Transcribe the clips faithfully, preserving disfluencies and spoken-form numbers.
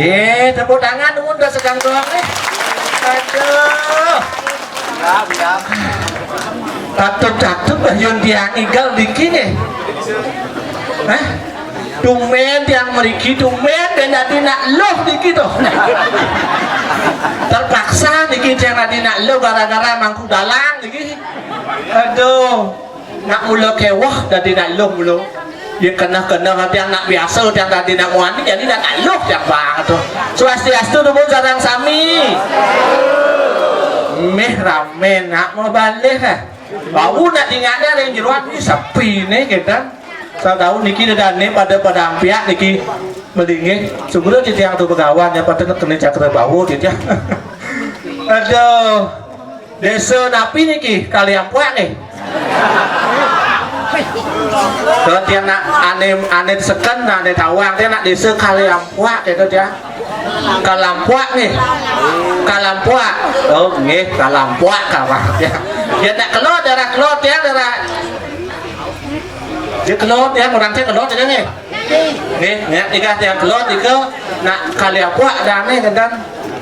Eh, tepuk tangan, udah sedang doang nih. Aduh. Patut-patut bayun tiang igal diki nih. Hah? Tumben tiang mriki, tumben ben dadi nak luh niki to. Terpaksa niki tiang dadi nak luh gara-gara mangku dalang niki. Aduh, nak mula keweh dadi nak luh mula. Ya keneh-keneh tiang nak biasa tiang dadi nak muani jadi nak luh tiang banget to. Swastiastu nuwun sareng sami. Meh rame nak mau balik ah. Bau nak dingakne ring jeroan kuwi sepine ketan. Sataun niki dedane pada-pada ampiak niki melinggih. Sugro titiang tu begawan ya pada kene cakra bau titiang. Aduh. Desa napi niki? Kaliampuak nih. Kalau tiang nak ane ane seken ane tawang tiang nak desa Kaliampuak itu dia. Kalampuak nggih. Kalampuak. Oh, nggih, kalampuak kawah. Ya. Ya, nak kelod, daerah kelod, ya, daerah. Ya, kelod, ya, orang saya kelod, ya, nggih. Nggih, nggih, tiga tiang kelod, tiga nak kalampuak, dah, nih, kedan.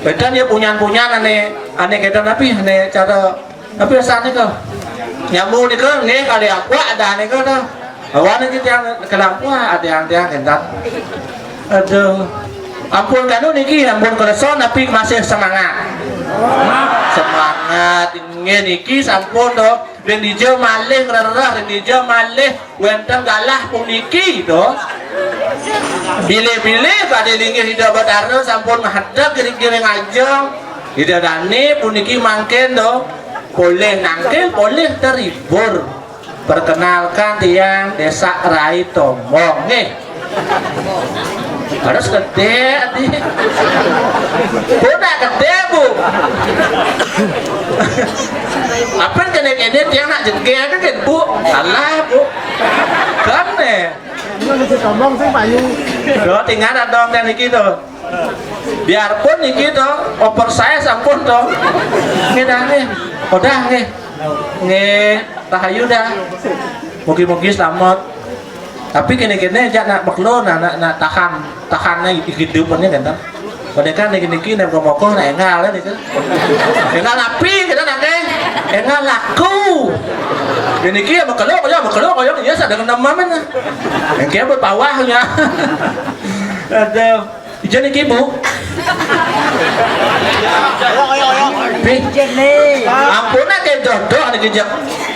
Kedan, ya, punyan-punyan, ane, ane, kedan, tapi, ane, cara Tapi asal nika. Nyambung nika, nggih, kalampuak dah nika dah. Awan niki tiang kalampuak, tiang-tiang entan. Aduh. Ampun kanu niki, ampun keleson, tapi masih semangat. Semangat. Nggih, niki sampun to. Ring dija malih rereh, ring dija malih wenten galah puniki to. Bilih-bilih badhe linggih Ida Betara sampun mahadep giring-giring ajeng. Ida dane puniki mangkin to. Polih nangkil, polih terhibur. Perkenalkan, tiang Desa Rai Tombong. Nggih. Harus gede ati. Bu, nak gede, Bu. Apa kene-kene tiang nak jegel kan, Bu? Salah, Bu. Kan, eh. Ini mesti ngomong sih, Pak Yu. Loh, tinggal dong dan iki to. Biarpun iki to, oversize sampun to. Nggih dah, nggih. Udah, nggih. Nggih, rahayu dah. Mugi-mugi selamat. Tapi kene-kene jak nak beklo, nak, nak, nak tahan, tahannya hidup ini kan. Mereka niki-niki nek mokoh nak engal niki. Engal api kita nak, eh. Engal laku. Niki ya beklo, ya beklo, ya, ya sadang nemen. Yang kia berpawahnya. Aduh. Ijo niki, Bu. Pi. Ampun, nak jodoh niki, jek.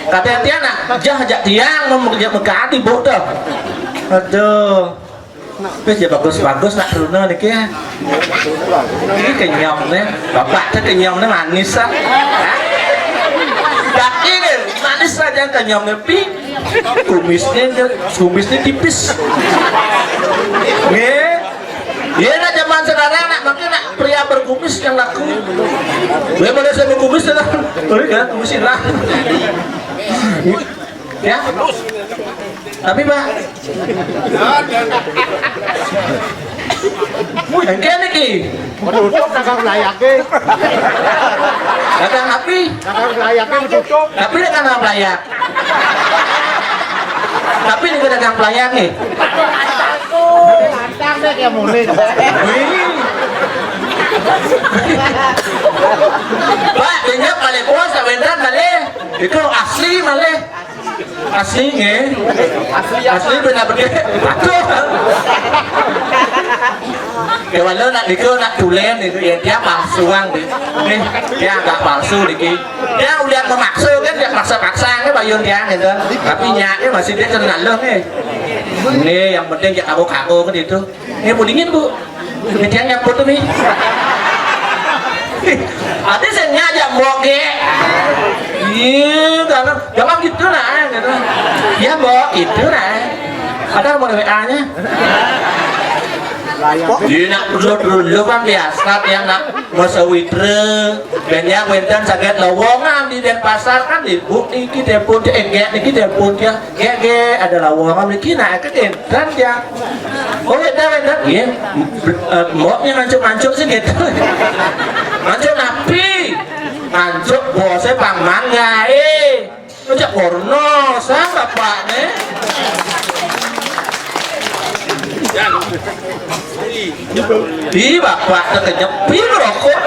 Kata tiang nak jah jak tiang mem-, jak mekati, Bu, to. Aduh. Wis ya bagus-bagus nak Bruno niki ya. Ini kenyomnya, bapak teh kenyomnya manis ah. Tapi nih, manis saja kenyomnya, Pi. Kumisnya, kumisnya tipis. Nggih. Iya, nak zaman sekarang, nak, makin nak pria berkumis yang laku. Gue pada saya berkumis, dah. Oh, iya, kumis hilang. Ya. Tapi, Pak. Engke niki. Menutup dagang layake. Dagang api. Dagang layake menutup. Tapi dagang layak. Tapi ini dagang pelayan nih. Antang deh dia mulai. Wih. Pak, dengar kali bos, tak beneran kali. Itu asli malah. Asli nggih. Asli benar benar. Aduh. Ya walau nak niku nak tulen itu ya dia palsuan gitu. Nih, dia agak palsu niki. Dia ulian memaksa kan, dia paksa-paksa nggih bayun dia gitu. Tapi nyake masih dia kenal loh nggih. Nggih, yang penting dia kaku-kaku kan itu. Nggih, Bu dingin, Bu. Nggih, dia nyambut tuh nih. Ada saya ngajak mbok nggih. Iya, kalau jangan gitu nah gitu. Ya, Mbok, gitu nah. Ada nomor W A-nya. Iya, nak dulu kan biasa tiang nak masa witra. Banyak wenten saget lowongan di Denpasar kan, di Bu niki telepon dia, enggak niki telepon dia. Gek, gek, ada lowongan mriki nak keten ya. Oh, wénten, wénten. Nggih. Eh, mbok yang ngancuk-ngancuk sih gitu. Ngancuk napi? Ngancuk bose pang manggae. Ngancuk porno, sang bapakne. Ih, bapak tekenyep, ih, ngerokok.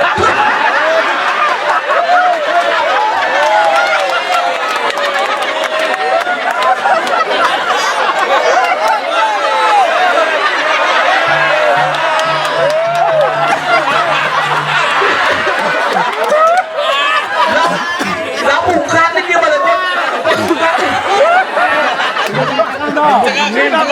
Lah, bukan iki, Pak. Bukan. Iki, nah.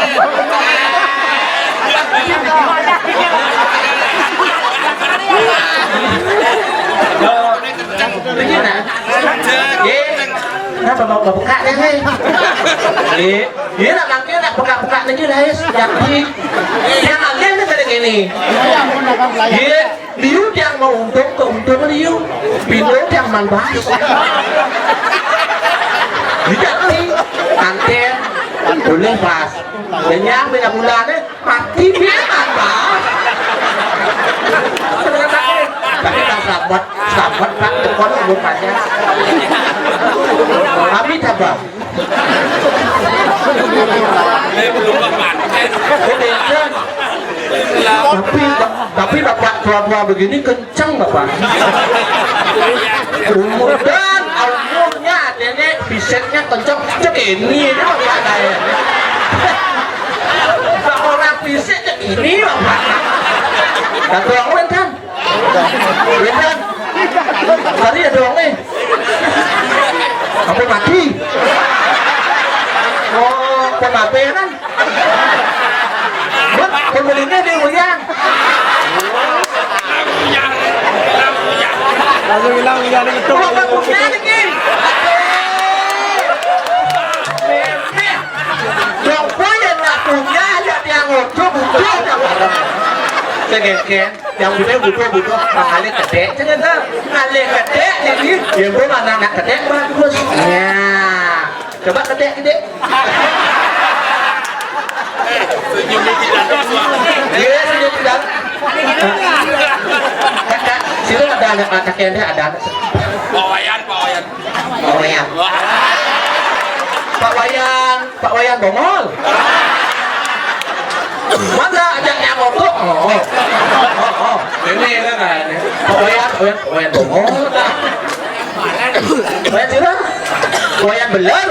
Nggih. Napa mau buka deh, hei? Nggih. Nggih, nak mangke nak buka-buka niki, guys. Yang di, yang alih nih tadi gini. Nggih. Liu tiang mau untung, keuntung liu. Pintu tiang man bahas. Tidak nih. Anten. Boleh pas. Kenyang beda bulannya. Mati piye, Pak? Tapi tak selamat, selamat, Pak. Pokoknya umur panjang. Amin, Abang. Tapi, tapi Bapak tua-tua begini kencang, Bapak. Umur dan umurnya, nenek bisetnya kencang. Cek ini, ini Bapak saya. Orang bisik cek ini, Bapak. Kata orang kan? Iya kan? Tadi ada orang nih. Apa mati? Oh, penape kan? Buat pembelinya dia, Uyan. Langsung hilang, Uyan, betul. Bapak punya nih. Dong, Uyan nak punya, aja dia ngojo, butuh. Saya gengken. Yang butuh, butuh, butuh. Bang Alif gede, cenah tuh. Alif gede, jadi ya gua mana anak gede bagus. Ya. Coba gede, gede. Senyum tidak ada. Iya, senyum tidak. Kakak, sini ada anak, kakak yang ada anak. Pak Wayan, Pak Wayan. Pak Wayan. Pak Wayan. Pak Wayan Bongol. Mana ajaknya motor? Oh, oh. Oh, oh. Ini kan. Pak Wayan, Pak Wayan, Pak Wayan Bongol. Wayan sira? Wayan beler.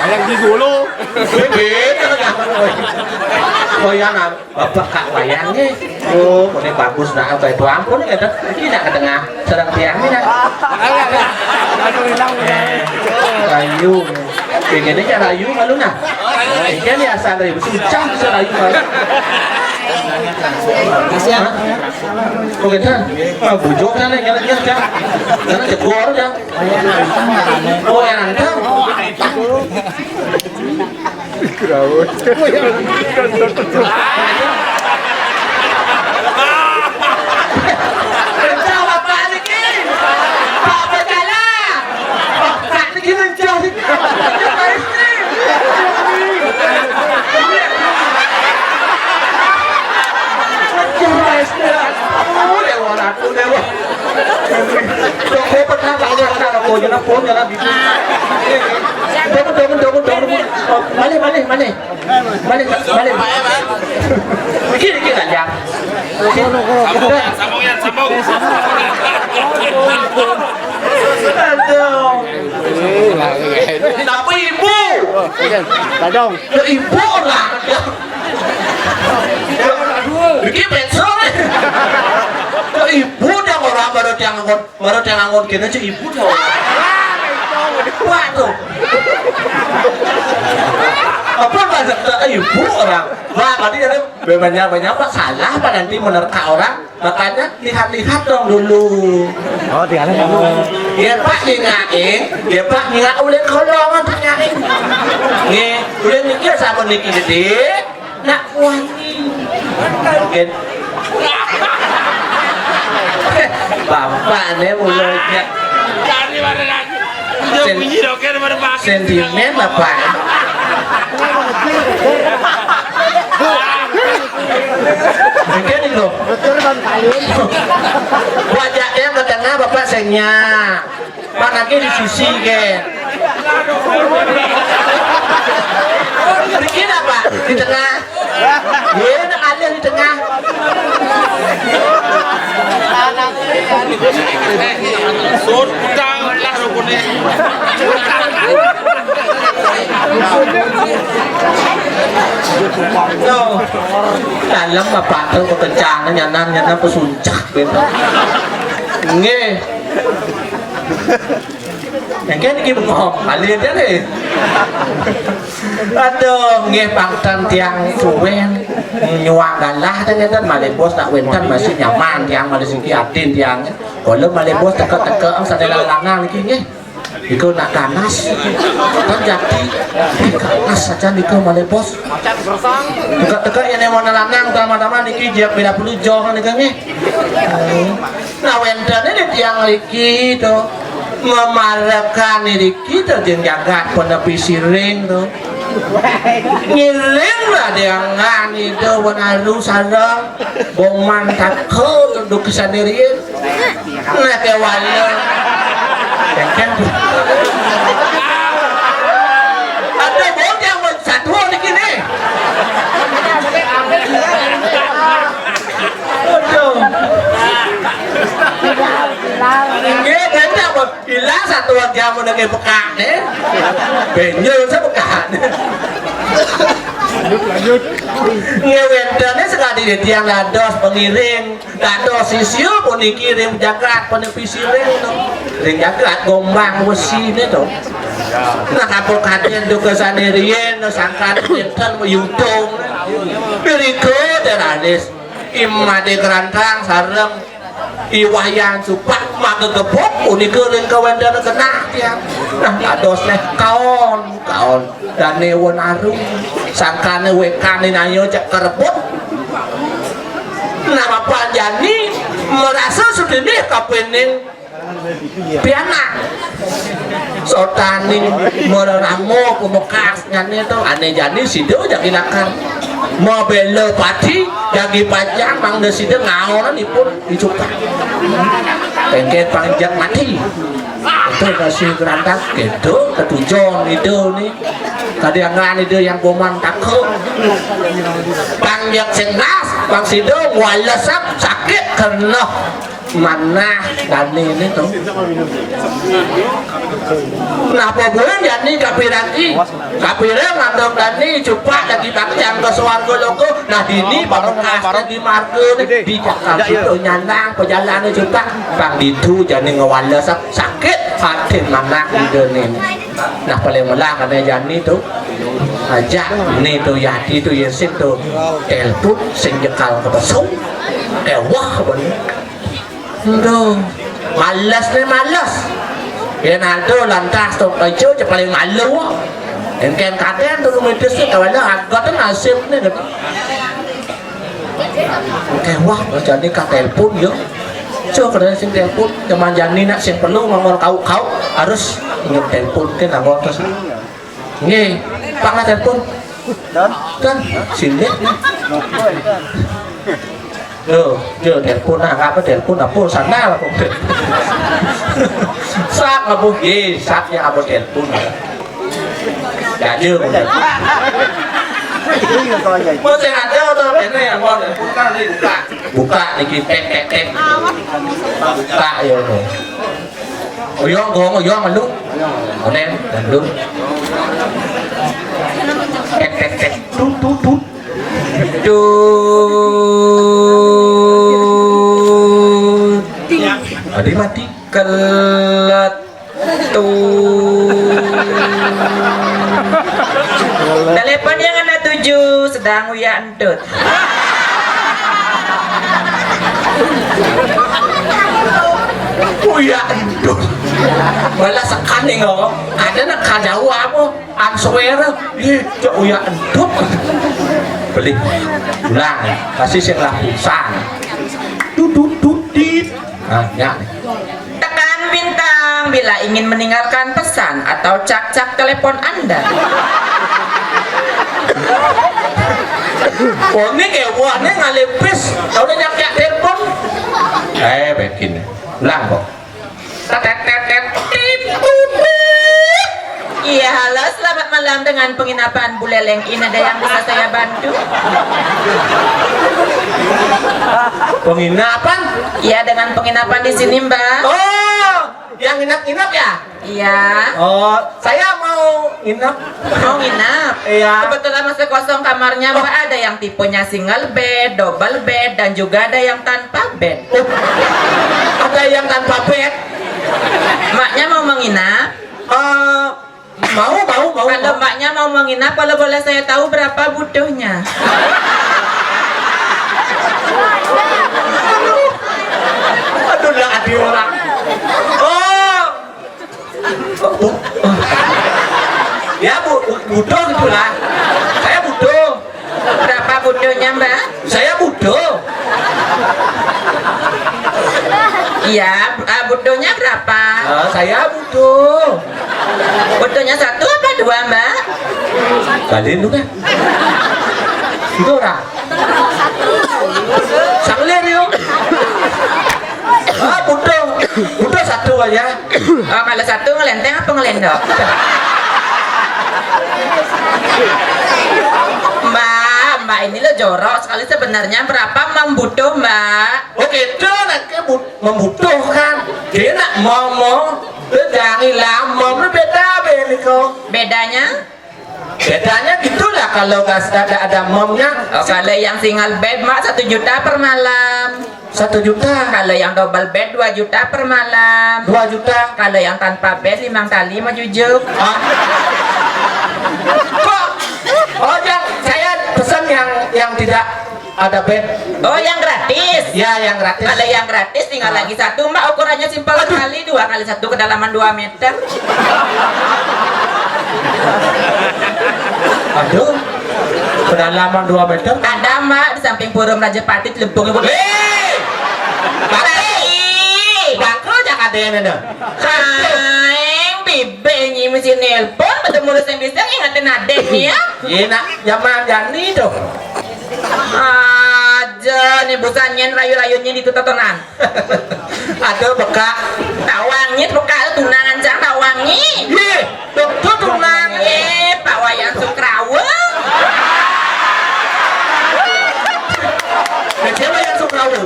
Wayan di dulu. Beda kan. Wayan apa? Bapak Kak Wayan nih. Oh, ini bagus nah, apa itu ampun ya, Dok? Ini nak ke tengah, sedang tiang ini nah. Eh, rayu. Pengennya kan rayu malu nah. Ini asal rayu, susah bisa rayu malu. Hah? Kok kita? Ah, bujok sana, jalan, jalan, jalan. Jalan jebor, jalan. Oh, yang ada. Jawab apa niki? Pak Betala. Pak niki mencari. Pak Istri. Mencari Pak Istri. Oh, Dewa Ratu, Dewa. Dok, hebat lah, Pak. Ada, ada, ada, punya, punya, punya. Dok, dok, dok, dok, dok. Oh, balik, balik, balik. Balik, balik. Iki, iki, Kanjeng. Sambung, Yan, sambung, Yan, sambung. Aduh. Tapi ibu. Tadong. Ya, ibu orang. Iki petrol. Ya, ibu dia orang baru dia ngangkut. Baru dia ngangkut gini aja ibu dia. Waduh. Apa bahasa kita ibu orang? Wah, tadi ada banyak-banyak apa salah apa nanti menerka orang? Makanya lihat-lihat dong dulu. Oh, tinggalnya dulu. Ya Pak, nyingain, ya Pak, nyingak ulen kolong apa nyingain. Nih, ulen mikir sama niki gede. Nak wani. Mungkin. Bapak nih mulutnya. Jadi mana lagi? Sen- Bunyi roket mana pakai? Sentimen apa? Mungkin itu. Betul, Bang Khalil. Wajahnya ke tengah, Bapak senya. Pak, kaki di sisi ke. Bikin apa? Di tengah. Iya, nak ada di tengah. Sudahlah rukun ini. Tuh, dalam apa tuh kekencangan, nyanan, nyanan pesuncak gitu. Nggih. Yang kan iki bengong, malih dene. Aduh, nggih pangten tiang suwen nyuwang galah ten ngeten malih bos nak wenten masih nyaman tiang malih siki adin tiang. Kula malih bos teka-teka sadaya lanang niki nggih. Iku nak ganas. Kan jadi ganas saja niku malih bos. Teka-teka yen ana lanang utama-utama niki jek beda puluh jong niki nggih. Nah, wentene di tiang riki to memarekan riki to jeung jagat penepi siring to. Ngiring lah déangan Ida Wenaru sareng Goman Taka duduk kesandirian. Nah, kéwala. Kéngkén. Ada bocah mun satua di kini. Aduh. Nggih, bocah mun ilang satua jamu nang bekak deh. Benjol sabekak. Lanjut, lanjut. Nggih, wénten sakadi tiang dados pengiring. Dados sisya puniki ring jagat puniki siring to. Ring jagat Gombang Wesi to. Nah, kapun kadén duka sané riyin sangkan wénten mayutung. Irika teralis I Madé Kerantang sareng I Wayan Supak magegebug punika ring kawéntenan genah tiang. Nah, dados neh kaon, kaon Dané Wenaru sangkané wékané naya cek karebut. Nah, Bapak jani marasa sudinih kapining pianak. Sotaning mararama pamekas nyané to, ané jani sida jagi lakar mabéla pati, jagi pajang mangda sida ngaonan ipun dicupak. Pengkén pangjak mati. Itu kasih gerantak gitu, ketujon itu nih. Kadéngan itu yang Goman Taka. Pangjak sing nas, pang sida ngwalesep sakit kena manah dané né to. Napa buin jani kapiragi? Kapira ngandung dané cupak dadi bakcang ka swarga loka. Nah, dini pamekasné di marga né, di Jakarta nyandang pajalané cupak. Pang ditu jani ngwalesep sakit hati manah idané. Nah, paling melah kané jani to. Ajak né to Yati to Yesin to. Telepon sing jekal ka besung. Éwah bener. Aduh, males né males. Yén ada lantas to kerja, ya paling malu. Engkén kadén to rumitis né, kawéna agot nasib né gitu. Engkén wah, jani ka telepon ya. Coba kadén sing telepon, cuman jani nak sing perlu ngomong kau-kau harus ingat telepon ke ngomong terus. Nggih, Pak, telepon. Dan? Dan, sini. Loh, dia telepon, nah, apa telepon, apa sana lah, kok. Sak, apa, nggih, sak ya, apa telepon. Jaja, udah. Mau saya ada, udah, ini yang mau telepon, kan, ini buka. Buka, niki, tek, tek, tek. Buka, ya, udah. Uyong, gong, uyong, lu. Onen, dan lu. Tek, tek, tek. Tut, tut, tut. Tut. Adi mati. Kelat. Tut. Telepon yang anda tuju sedang uyak entut. Uyak entut. Malah sekaning kok. Ada nak kajau apa? Answer. Ih, cok uyak entut. Beli. Ulang. Kasih sing lah pulsa. Tut, tut, tut, tit. Nah, ya. Tekan bintang bila ingin meninggalkan pesan atau cak-cak telepon Anda. Oh, ini kayak wah, ini ngalih pis. Tahu udah nyak-nyak telepon. Eh, bikin. Ulang kok. Tet, tet, tet, tet, tit, tut, tit. Iya, halo, selamat malam dengan penginapan Buleleng Inn. Ada yang bisa saya bantu? Penginapan? Iya, dengan penginapan di sini, Mbak. Oh, yang nginap-nginap ya? Iya. Oh, saya mau nginap. Mau nginap? Iya. Kebetulan masih kosong kamarnya, Mbak. Ada yang tipenya single bed, double bed, dan juga ada yang tanpa bed. Oh, ada yang tanpa bed? Mbaknya mau menginap? Eh, mau, mau, mau, Kalau mau. Mbaknya mau menginap, kalau boleh saya tahu berapa butuhnya? Aduh, lah, ada orang. Oh, Bu, ya, Bu, butuh gitulah. Saya butuh. Berapa butuhnya, Mbak? Saya butuh. Iya, eh, butuhnya berapa? Eh, saya butuh. Butuhnya satu apa Dua, Mbak. Balen tuh kan. Itu orang. Sanglir yuk. Ah, butuh. Butuh satu aja. Oh, kalau satu ngelenteng apa ngelendok? Mbak, Mbak ini lo jorok sekali, sebenarnya berapa membutuh, Mbak? Oh gitu, nak membutuhkan. Dia nak momo, lu jangan lama, lu beda beda kok. Bedanya? Bedanya gitulah kalau nggak ada, ada momnya. Oh, kalau yang single bed, Mak, satu juta per malam. Satu juta. Kalau yang double bed, dua juta per malam. Dua juta. Kalau yang tanpa bed, lima kali mau jujuk. Ah. Kok? Oh, yang saya pesan yang yang tidak ada bed. Oh, yang gratis. Ya, yang gratis. Kalau yang gratis tinggal lagi satu, Mbak, ukurannya simpel sekali, dua kali satu, kedalaman dua meter. Aduh, kedalaman dua meter. Ada, Mbak, di samping Pura Majapahit, Lebong. Hei! Bangkrut. Bangkrut ya katanya, nah. Kaing bibik nyi mesti nelpon, ketemu lu sing bisa ngingetin adiknya. Iya, nak, zaman Jani tuh. Aja nih bosan nyen rayu-rayunya di tutotonan. Ada bekak. Tawangi bekak tunangan cang tawangi. Ih, dokter tunang. Eh, Pak Wayan Sukrawe. Nah, siapa yang Sukrawe?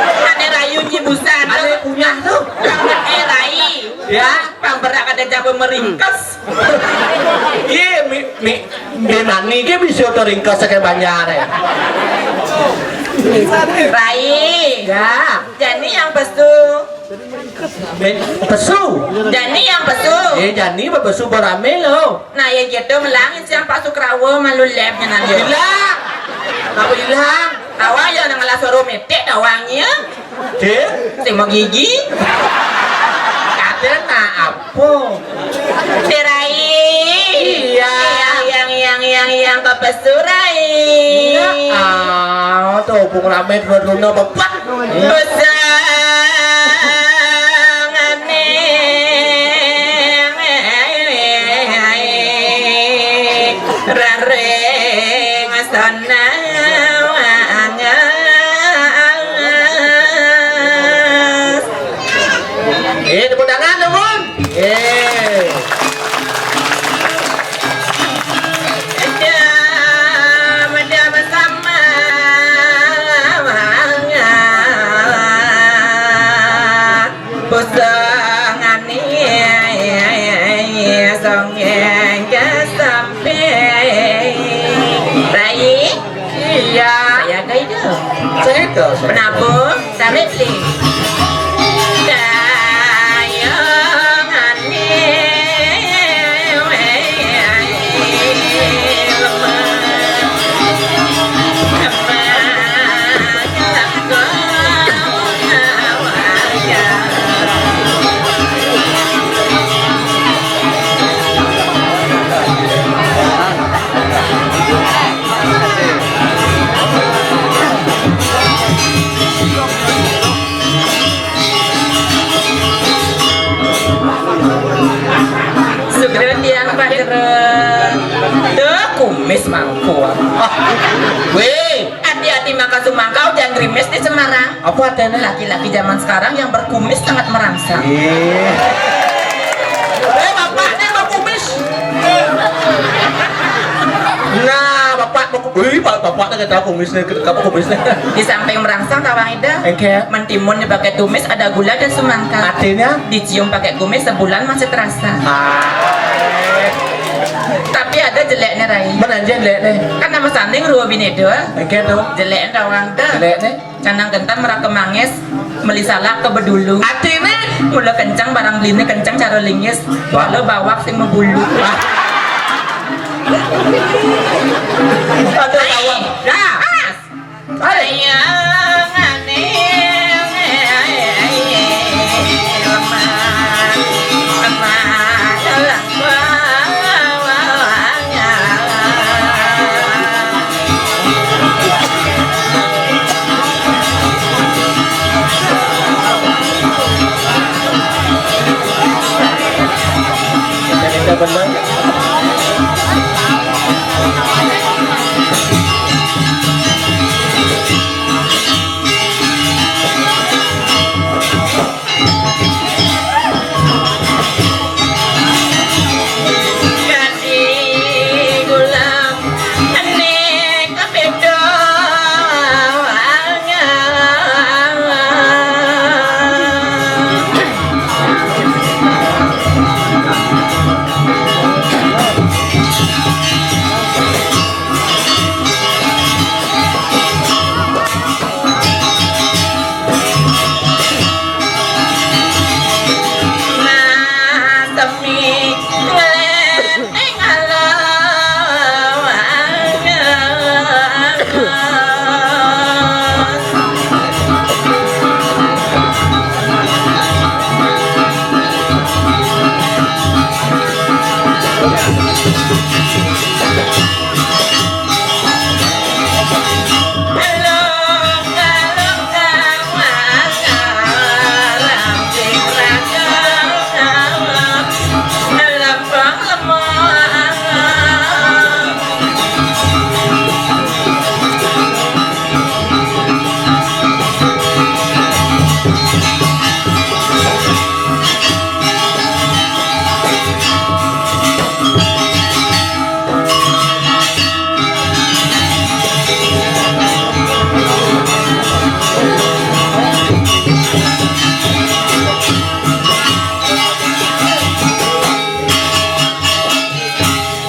Ada rayu nyi busan. Ada punya tuh. Eh, rai. Ya. Pang berak ada jago meringkes. Iya, mi mi mi nani ke bisa teringkes ke banjar ya. Rai. Ya. Jani yang pesu. Pesu. Jani yang pesu. Eh, Jani berpesu berame lo. Nah, ya gitu melang siang Pak Sukrawo malu lab nyenan yo. Hilang. Apa hilang? Tawa ya nang lah suruh metik tawangnya. Dek? Sing mau gigi? Katanya apa? Tirai. Iya. Yang, yang, yang, yang, yang pepesu rai. Iya. Ah, tuh, pung rame dua-dua bebak. Usang aneh. Raring sana. Eh, tepuk tangan dong, Bun. Eh. Pusangani songeng kesampe. Rai. Iya. Saya Gaida. Saya Gaida. Penabung, tarik li. Dayangane. Sugro tiang panjero. Tuh, kumis mangkuk. Ah, weh. Hati-hati maka sumangkau, jangan gerimis di Semarang. Apa artinya? Laki-laki zaman sekarang yang berkumis sangat merangsang. Eh. Eh, bapaknya berkumis. Nah, bapak berkumis. Wih, bapak, bapaknya kata kumisnya, apa kumisnya? Di samping merangsang tawang ida. Oke. Mentimun dipakai tumis, ada gula dan semangka. Artinya? Dicium pakai kumis sebulan masih terasa. Ah. Tapi ada jeleknya, Rai. Mana jeleknya? Kan nama sanding ruwa bini dua. Oke tuh. Jeleknya tawang dah. Jeleknya? Canang gentan meraka mangis, meli salak ke bedulu. Artinya? Mula kencang barang belinya kencang cara lingis. Wah. Kalau bawak sing membulu. Wah. Ada tawang. Dah. Hai. Sayangane lemah, lemah dalam bawahnya. Bener.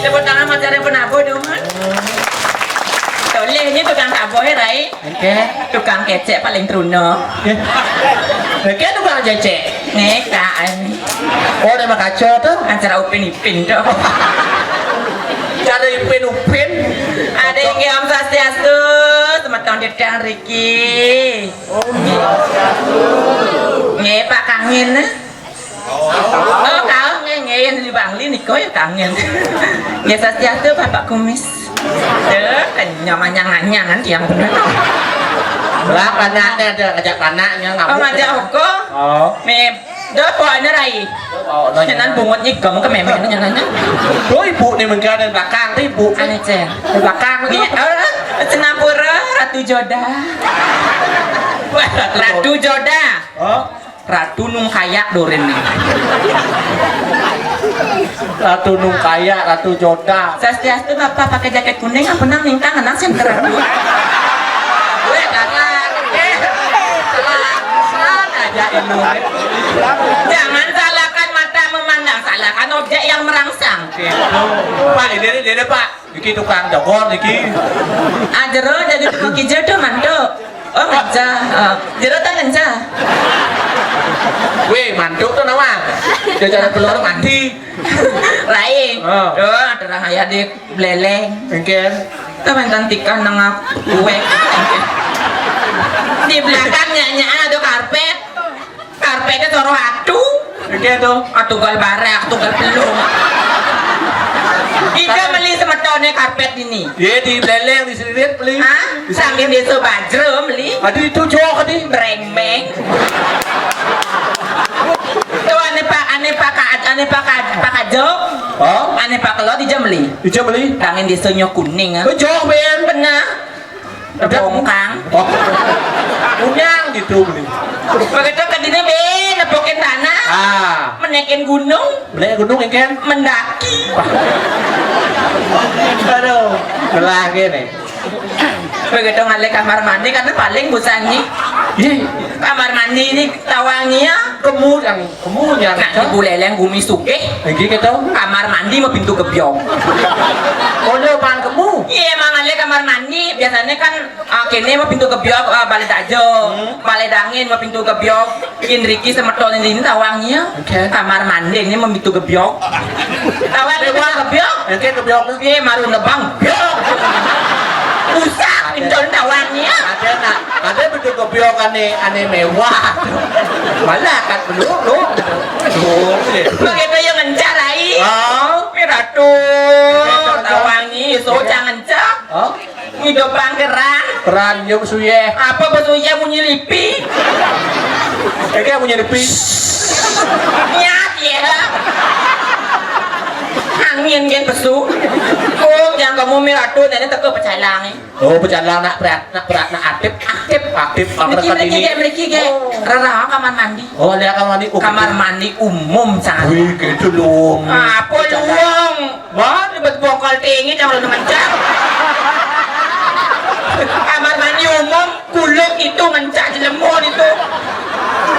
Tepuk tangan buat Jare Penabuh dong. Toleh ni tukang tabuh ya, Rai. Oke. Tukang kecek paling truno. Oke, tukang kecek. Nih, Kak. Oh, ada makaca tuh. Acara Upin Ipin tuh. Cara Ipin Upin. Ada yang Om Swastiastu, semeton dedang riki. Nggih, Pak Kangin. Oh, kaos nggih, nggih, yang di Bangli nika ya Kangin. Nggih, Swastiastu, Bapak Kumis. Tuh, kenyang manyang-manyangan tiang bener. Lah, panaknya ada ngajak panaknya, nggak Oh, mungkin. Ngajak hukum? Oh. Nih, do, pokoknya Rai. Oh, no, Nyanan jangan. Bungut nyigem ke meme, nyanan. Tuh, ibu nih mungkin ada di belakang, tuh ibu. Ane, Cel. Di belakang. Nih, eh, Senapura, Ratu Joda. Wah, Ratu Ratu Joda. Oh. Ratu Nungkayak doren nih. Ratu Nungkayak, Ratu Joda. Swastiastu, Bapak pakai jaket kuning, apa nang ningkang, nang senter. Gue jangan, eh, salah, salah aja ilmu. Jangan salahkan mata memandang, salahkan objek yang merangsang. Gitu. Pak, ini, ini, ini, Pak. Iki tukang jogor iki. Ah, jero jadi tukang kijil tuh, mantu. Oh, ngencah. Ah, jero tak ngencah. Weh, mantu tuh nama? Jajanan telur mati. Rai. Ah. Tuh, terang aja di beleleng. Engken. Tuh, mantan tikah nengah kue. Di belakangnya, nya ada karpet. Karpetnya soro atu. Oke tuh. Atu gal barek, atu gal pelung. Ika meli semetone karpet ini. Ye, di beleleng, di selirit beli. Hah? Sangking desa Bajra meli. Aduh, itu jok tadi. Brengmeng. Tuh, ane Pak, ane Pak Ka-, ane Pak Ka-, Pak Kajok. Oh? Ane Pak Kelot ija meli. Ija meli. Tangin desa Nyo Kuning, ah. Oh, jok, Ben. Benar. Udah. Bongkang. Oh. Punyang gitu beli. Begitu ke dini, be, nepukin tanah. Ah. Menekin gunung. Menekin gunung, engken. Mendaki. Aduh, belah gini. Begitu ngalih kamar mandi, karena paling bosannya. Ih. Kamar mandi ini tawangi ya. Kemu yang Kemu nyang Nak di buleleng gumi sugih. Iki gitu. Kamar mandi mah pintu gebyong. Oh, lho, pan kemu. Iya, emang ada kamar mandi. Biasanya kan, ah, kene mah pintu gebyong, ah, balai dajo. Hmm. Balai dangin mah pintu gebyong. Indriki semeton ini tawangnya. Oke. Kamar mandi ini mah pintu gebyong. Tawang pintu gebyong. Oke, gebyong. Iya, maru nebang. Gebyong. Rusak pintu tawangnya. Ada nak, ada pintu gebyong ane, ane mewah. Malah kan belum, belum. Belum, ya. Begitu yang ngencah, Rai. Oh. Pi Ratu, tawangi, so jangan cak. Oh. Ngidupang keran. Keran, yuk suye. Apa besuye munyi lipi? Oke, munyi lipi. Niat ya. Angin gen pesu. Oh, yang kamu miratu, nenek teka pecalang, eh. Oh, pecalang nak berat, nak berat, nak aktif, aktif, aktif. Mriki, mriki, Gék, mriki, Gék. Oh. Rerah kamar mandi. Oh, ada kamar mandi. Oh, kamar mandi umum, Cang. Wih, gitu, luwung. Apa luwung? Mana bet bongkol tinggi, Cang, lu ngencang. Kamar mandi umum, kuluk itu ngencang jelemun itu.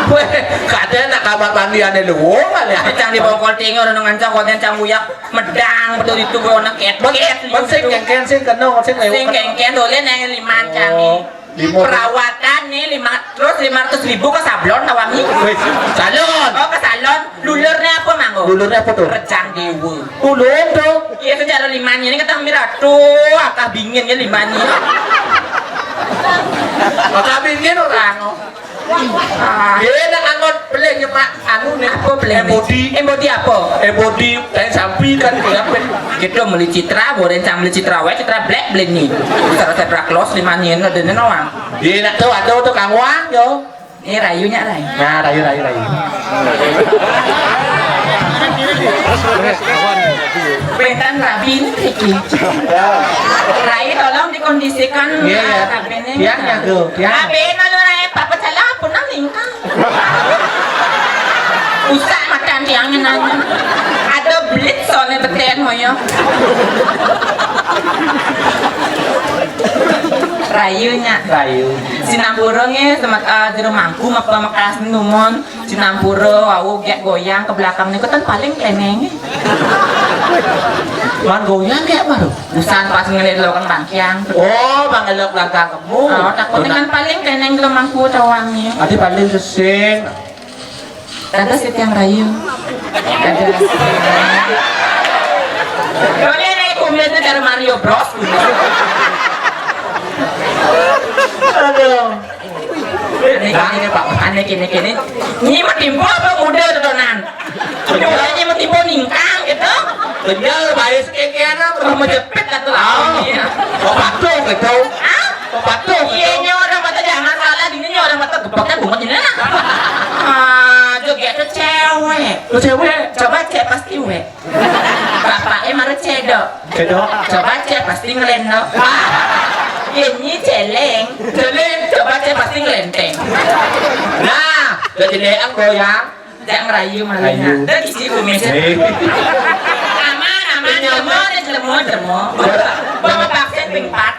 Weh, kadén nak kamar mandi ané luwung, kali ya. Cang di bongkol tinggi, orang ngencang, kok Cang uyak. Medang, betul itu, gua nak ket, ket, sing kéngkén, sing kena, sing lewat. Sing kéngkén, dolen yang lima Cang. Oh. Perawatan nih lima, terus lima ratus ribu ke sablon tawang nih. Wih, salon. Oh, ke salon. Lulurnya apa, Manggo? Lulurnya apa tuh? Rejang dewa. Tulung tuh. Iya, secara limanya ini ketang miratu, akah bingin ya limanya. Akah bingin orang. Ah. Dia nak angon beli nyemak anu nih. Apa beli? Embodi. Embodi apa? Embodi, tai sampi kan, kayak apa? Kita beli Citra, goreng sama beli Citra, wae Citra black beli nih. Citra, Citra close lima nih, ada nih nawang. Dia nak tahu ada tuh kangwang yo. Eh, rayunya, Ray. Nah, rayu, rayu, rayu. Bentan rabi ini, Riki. Ray, tolong dikondisikan, iya, iya, ah, kabinnya. Tiangnya tuh, tiang. Ah, benar, Ray. Papa salah, apa nang lingkar? Usah makan tiangnya nanya. Ada belit soalnya beten, moyo. Rayunya. Rayu. Sinampura nggih, semet-, eh, jero mangku, mepa mekas numun. Sinampura, wau gek goyang ke belakang niku ten paling kleneng. Man goyang gek baru. Usan pas ngelilokang bangkiang. Oh, mangelok belakang kamu. Oh, takut dengan paling kleneng kalau mangku tawangi. Adi paling sesing. Tante setiang rayu. Ada. Boleh naik kumis itu dari Mario Bros. Aduh. Ini, ini, Pak. Aneh kene, kene. Ini mah timpo apa muda, tenan? Ini mah timpo ningkang gitu. Bener, baik sekian apa? Mau jepit atau apa? Iya. Mau patuh gitu. Hah? Mau patuh gitu. Iya, ini orang mata jangan salah, ini orang mata gebaknya bunga ini lah. Ah, joget tuh cewek. Lu cewek? Coba cek pasti wek. Bapaknya marah cedok. Cedok. Coba cek pasti ngelendok. Ini celeng. Celeng. Coba cek pasti ngelenteng. Nah, udah jadi yang goyang. Jangan rayu malunya. Rayu. Udah isi kumisnya. Eh. Aman, aman. Jelemo, jelemo, jelemo. Bawa vaksin ping empat.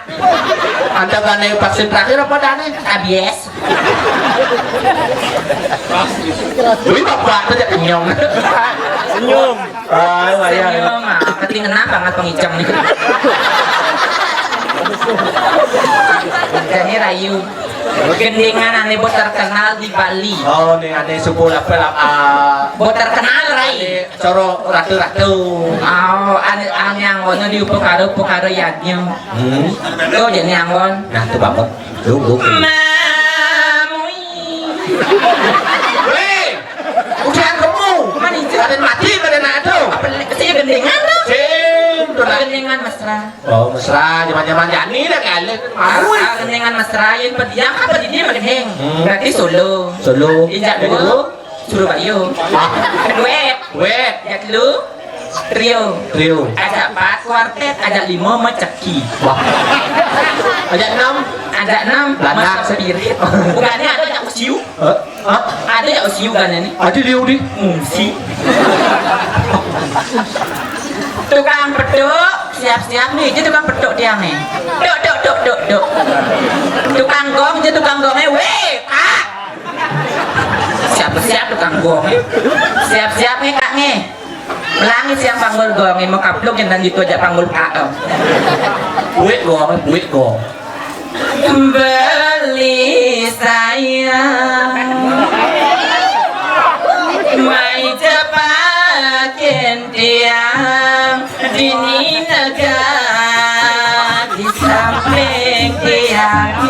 Anda gak naik vaksin terakhir apa dah nih? Abies. Wih, bapak tuh dia kenyang. Senyum. Ah, wayah. Senyum, ah, ketingenan banget pengicem nih. Jadi rayu. Gendingan ane bos terkenal di Bali. Oh, nih ane suku apa lah? Ah, bos terkenal, Rai. Ane coro ratu-ratu. Oh, ane, ane anggono di upakara-upakara yadnya. Hmm. Tuh, jadi anggon. Nah, tuh bangun. Tuh, tuh. Mamui. Weh, udah kamu. Mana itu? Ada mati, ada nak tuh. Apa le-, saya gendengan tuh. Sing, tuh lah. Gendengan mesra. Oh, mesra, zaman-zaman jani dah kali. Mamui. Ah, gendengan mesra, yang pediang apa di dia gendengan? Hmm. Berarti solo. Solo. Injak dulu. Surabaya. Ah. Duet. Duet. Ajak lu. Trio. Trio. Ajak empat, kuartet, ajak lima, macaki. Wah. Ajak enam. Ajak enam, Lana. Masa spirit. Bukannya ada ajak usiu. Hah? Hah? Ada ajak usiu kan ini? Ada dia di. Ngungsi. Tukang peduk, siap-siap nih, dia tukang peduk dia nih. Duk, duk, duk, duk, duk. Tukang gong, dia tukang gongnya, weh, kak. Siap-siap tukang gong. Siap-siap nih, Kak, nih. Melangi siang panggul gong, mau kaplok yang nanti itu aja panggul Pak. Buik gong, buik gong. Beli sayang, mai cepakin tiang. Dini nega di samping tiang.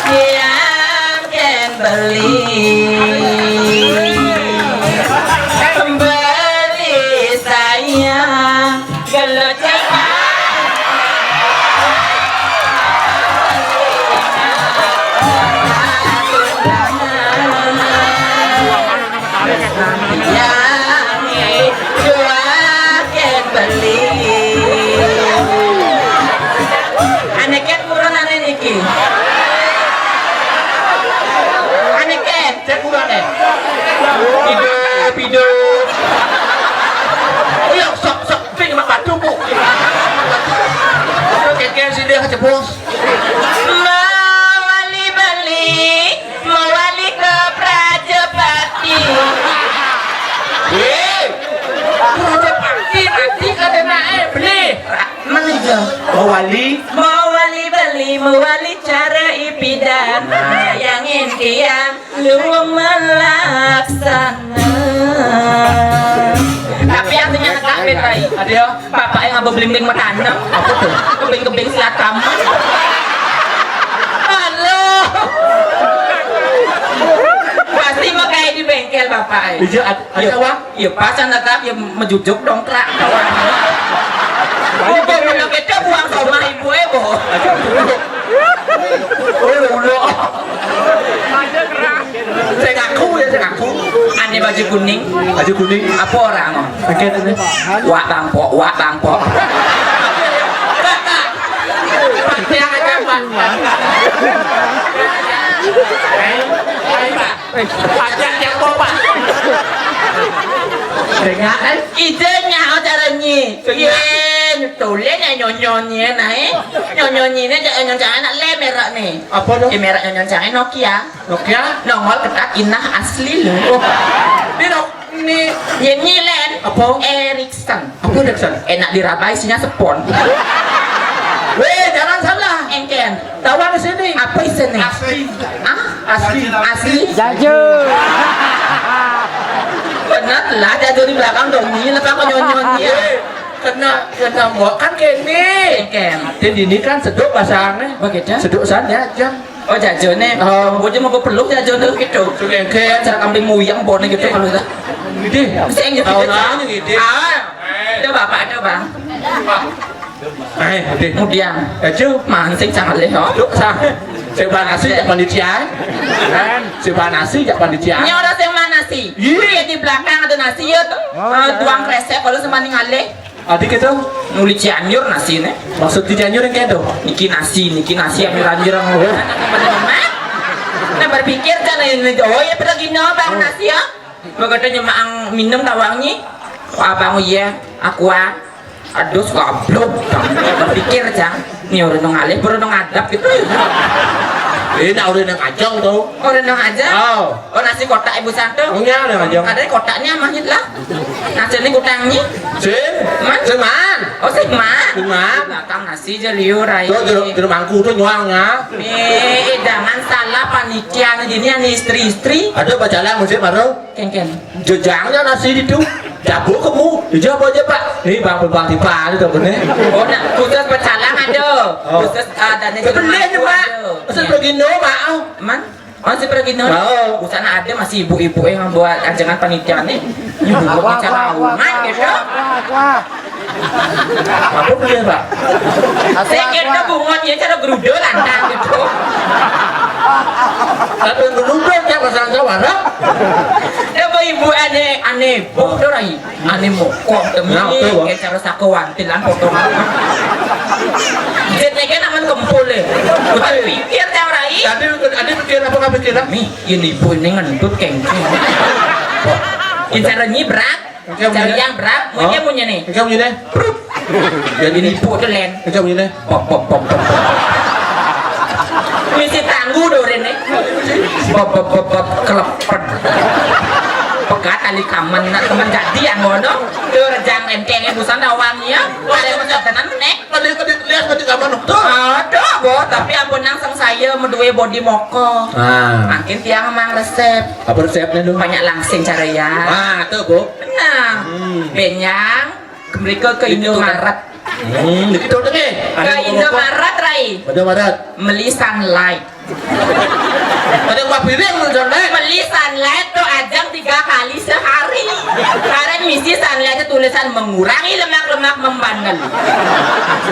Tiang ken beli, beli sayang. Gelo cepat. Hidup, hidup. Oh ya, sok, sok, ping mak batu, Bu. Keke sini aja, Bos. Mawali beli, mawali ke Prajapati. Hei, Prajapati nanti kada naik beli. Mana aja? Mawali. Mawali beli, mawali cara ipidan. Nah. Yang intian lu melaksana. Tapi artinya negak, Pit, ai. Ada ya? Bapak yang ngaba belimbing matanam. Apa tuh? Kebing-kebing selat kamar. Halo. Pasti mau kayak di bengkel, Bapak, ai. Iya, ad-, ada, Wang. Ya pas anak ya mejujuk dongkrak. Bukan, kalau kita buang sama ibu, eh, Bu. Oh, ya Allah. Saya ngaku ya, saya ngaku. Ane baju kuning. Baju kuning. Apa orang? Oke, ini. Wak bangpok, wak bangpok. Yang aja, Pak. Ayo, Pak. Ajak yang kompak. Dengar, eh? Ijenya acara nyi. Iya, tulen ya nyonyonye, nah, eh. Nyonyonye ni, jangan, jangan nak le merek ni. Apa tu? Eh, merek nyonyon jangan Nokia. Nokia? Nongol ketat inah asli lu. Oh. Ni dok, ni. Ya, ni len. Apa? Ericsson. Apa Ericsson? Enak dirabai, isinya spons. Weh, jangan salah. Engken. Tawang sini. Apa isine? Asli. Ah? Asli. Asli. Jaja. Benar lah, jaja di belakang dong. Ni lepas kau nyonyon ni. Weh, kena, kena mau kan kene. Engken. Jadi ini kan seduk pasangnya. Begitu. Seduk sana jam. Oh, jajone. Oh. Bojo mau peluk jajone gitu. Sudah engken. Cara kambing muyang bone gitu kalau itu. Ini. Sing gitu. Tahu nanya gitu. Ah. Coba, Pak, coba. Eh, deh. Kemudian, aja mancing sangat leh, oh. Duk, sa-, sebar nasi jak panitia. Sebar nasi jak panitia. Ini orang sing mana sih? Iya. Iya, di belakang ada nasi ya tuh. Oh, eh, iya. Tuang kresek kalau semani ngalih. Adik itu? Nuli Cianjur nasi nih. Maksud di Cianjur yang kayak itu? Niki nasi, niki nasi yang mirang-mirang. Nah, berpikir kan ini, oh ya, pada gini, Bang, nasi ya. Begitu nyemak minum tawangi. Abang, iya, aqua. Aduh, goblok. Pikir, Cang. Ni orang nang alih, orang nang adap gitu. Eh, nak orang nang ajang tu. Orang nang ajang? Oh. Oh, nasi kotak ibu satu. Oh, ya, nang ajang. Ada kotaknya, mah, lah. Nasi ni kutangnya. Sin? Man? Sin man? Oh, sin man. Sin man. Belakang nasi je liur, ai. Tu, jeruk, jeruk mangku tu nyuang, ya. Eh, eh, jangan salah panitia ni, ini istri-istri. Ada bacalah musik baru. Kengken. Jejangnya nasi itu. Jago kamu. Ija apa aja, Pak? Ni bang, bang tipa ni tak kena. Oh, nak khusus pecalang ada. Oh. Khusus, ah, dan itu boleh je, Pak. Khusus pergi no, Pak. Man? Masih pergi no? Oh. Usah nak ada masih ibu-ibu yang buat ajangan panitia ni. Ibu-ibu cara umat gitu. Apa boleh, Pak? Saya kira bungotnya cara gerudo lantang gitu. Tapi gerudo dia pasang sawara. Dia ibu aneh, aneh, bodoh lagi. Ane mokok demi. Nah, betul, Bang. Kayak cara saka wantilan potongan. Jet lagi naman kempul, eh. Bukan pikir tau rai. Tadi, tadi pikir apa nggak pikir, ah? Mi, ini ibu ini ngentut kengkeng. Ini cara nyi berat. Oke, cara punya. Yang berat, punya, oh, punya nih. Oke, punya deh. Prup. Jadi ini ibu tuh, Len. Oke, punya deh. Pop, pop, pop, pop, pop. Misi tangguh do rene. Pop, pop, pop, pop, kelepet. Pegat tali kamen, nak teman jadi yang ngono. Tuh rejang rentengnya busan dawangnya. Ada yang pesetenan menek. Tadi, tadi lihat tadi kamen tuh. Aduh, bo, tapi ampun nang sang saya medue body moko. Ah. Makin tiang mang resep. Apa resepnya tuh? Banyak langsing cara ya. Ah, tuh, Bu. Nah, hmm. Benyang. Mereka ke Indomaret. Hmm, begitu deh. Ke Indomaret, Rai. Indomaret. Meli Sunlight. Ada buah piring, Sunlight. Meli Sunlight tuh ajang tiga kali sehari. Karena misi Sunlight itu tulisan mengurangi lemak-lemak membandel.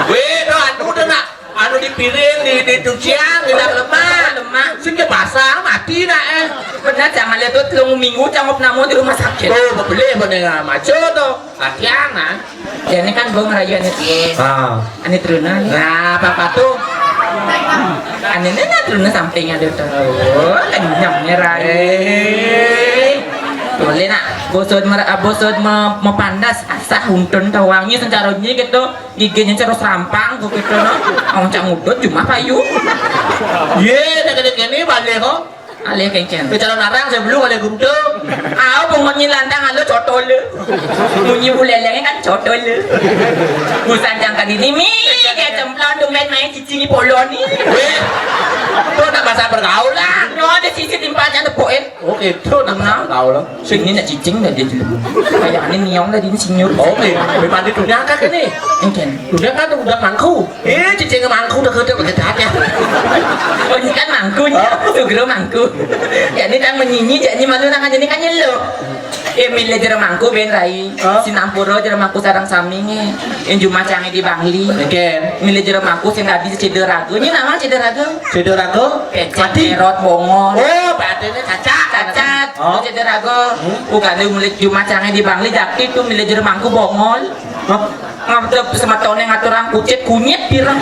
Weh, tuh anu tuh nak. Anu di piring, di, di cucian, di lemak. Lemak. Sing ke pasang, mati nak, eh. Benar, jangan lihat tuh telung minggu canggup namu di rumah sakit. Tuh, bebeli bener maco tuh. Latihan, ah. Jadi kan gua ngerayu ane tiye. Ah. Ane truna. Nah, apa tuh? Ane ni nah truna samping ada tuh. Oh, kenyangnya rai. Eh. Bosot mer-, bosot me-, mepandas, asah untun tawangi sencaranya gitu, giginya cerus rampang kok gitu, no. Awang cak ngudut cuma payu. Ye, nek kene kene balik kok. Alih kencen. Bicara narang saya belum ada gumdum. Au bungut nyilantang alu cotol. Munyi bulelenge kan cotol. Busan jangka dini mi, kayak cemplon tumben main cicingi poloni. Weh, itu nak bahasa pergaulan. No, ada sisi timpalnya tepukin. Oh gitu, nak bahasa pergaulan. Sing ini nak cicing tadi. Kayak ini niong tadi ini sinyur. Oke, memang itu nyangka kan nih. Engken. Udah kan udah mangku. Eh, cicing mangku udah gede begitu aja. Oh, ini kan mangku nih. Oh. Sugro mangku. Jadi tang menyinyi, jadi malu nang jadi kan nyelo. Eh, milih jero mangku ben rai. Hah? Sinampura jero mangku sareng saminge. Yang jumah cange di Bangli. Engken. Milih jero mangku sing tadi cedera raga. Ini nama cedera raga? Cedera raga? Pecet, mati. Erot, bongol. Oh, berarti ini cacat. Cacat. Oh. Cedera raga. Hmm? Bukan dia milih jumah cange di Bangli, jadi tuh milih jero mangku bongol. Hah? Ngatur semetone ngaturang kucit kunyit pirang.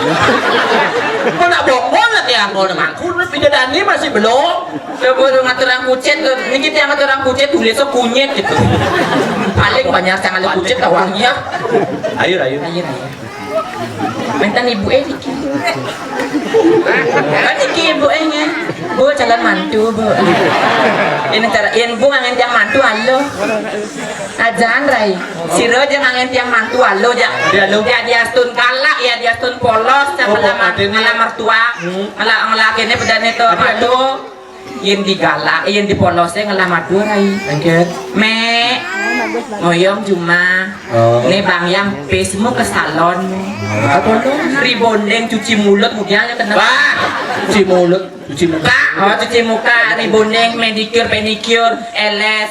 Kok nak bongol lagi ya, mau mangku pindah dani masih belum. Coba lu ngaturang kucit tuh, niki yang ngaturang kucit tulis kunyit gitu. Paling banyak sangat kucit tawangnya. Ayo, ayo. Ayo, ayo. Mantan ibu eh niki. Kan niki ibu eh nya. Bu calon mantu, Bu. Ini cara, yang Bu ngangen yang mantu, halo. Ajan rai. Sira aja ngangen tiang mantu alo ja. Dia alo. Ya diastun galak, ya diastun polos, ya. Oh, ngelamar, artinya ngelamar tua. Hmm. Ngelak ngelak ini bedane to. Tapi ado. Yen digalak, yen dipolose ngelamar tua rai. Engket. Me. Ngoyong cuma. Oh. Ne bang yang pesmu ke salon. Apa tuh? Rebonding, cuci mulut, kemudian ya kena. Wah, cuci mulut, cuci muka. Oh, cuci muka, rebonding, manicure, pedicure, eles.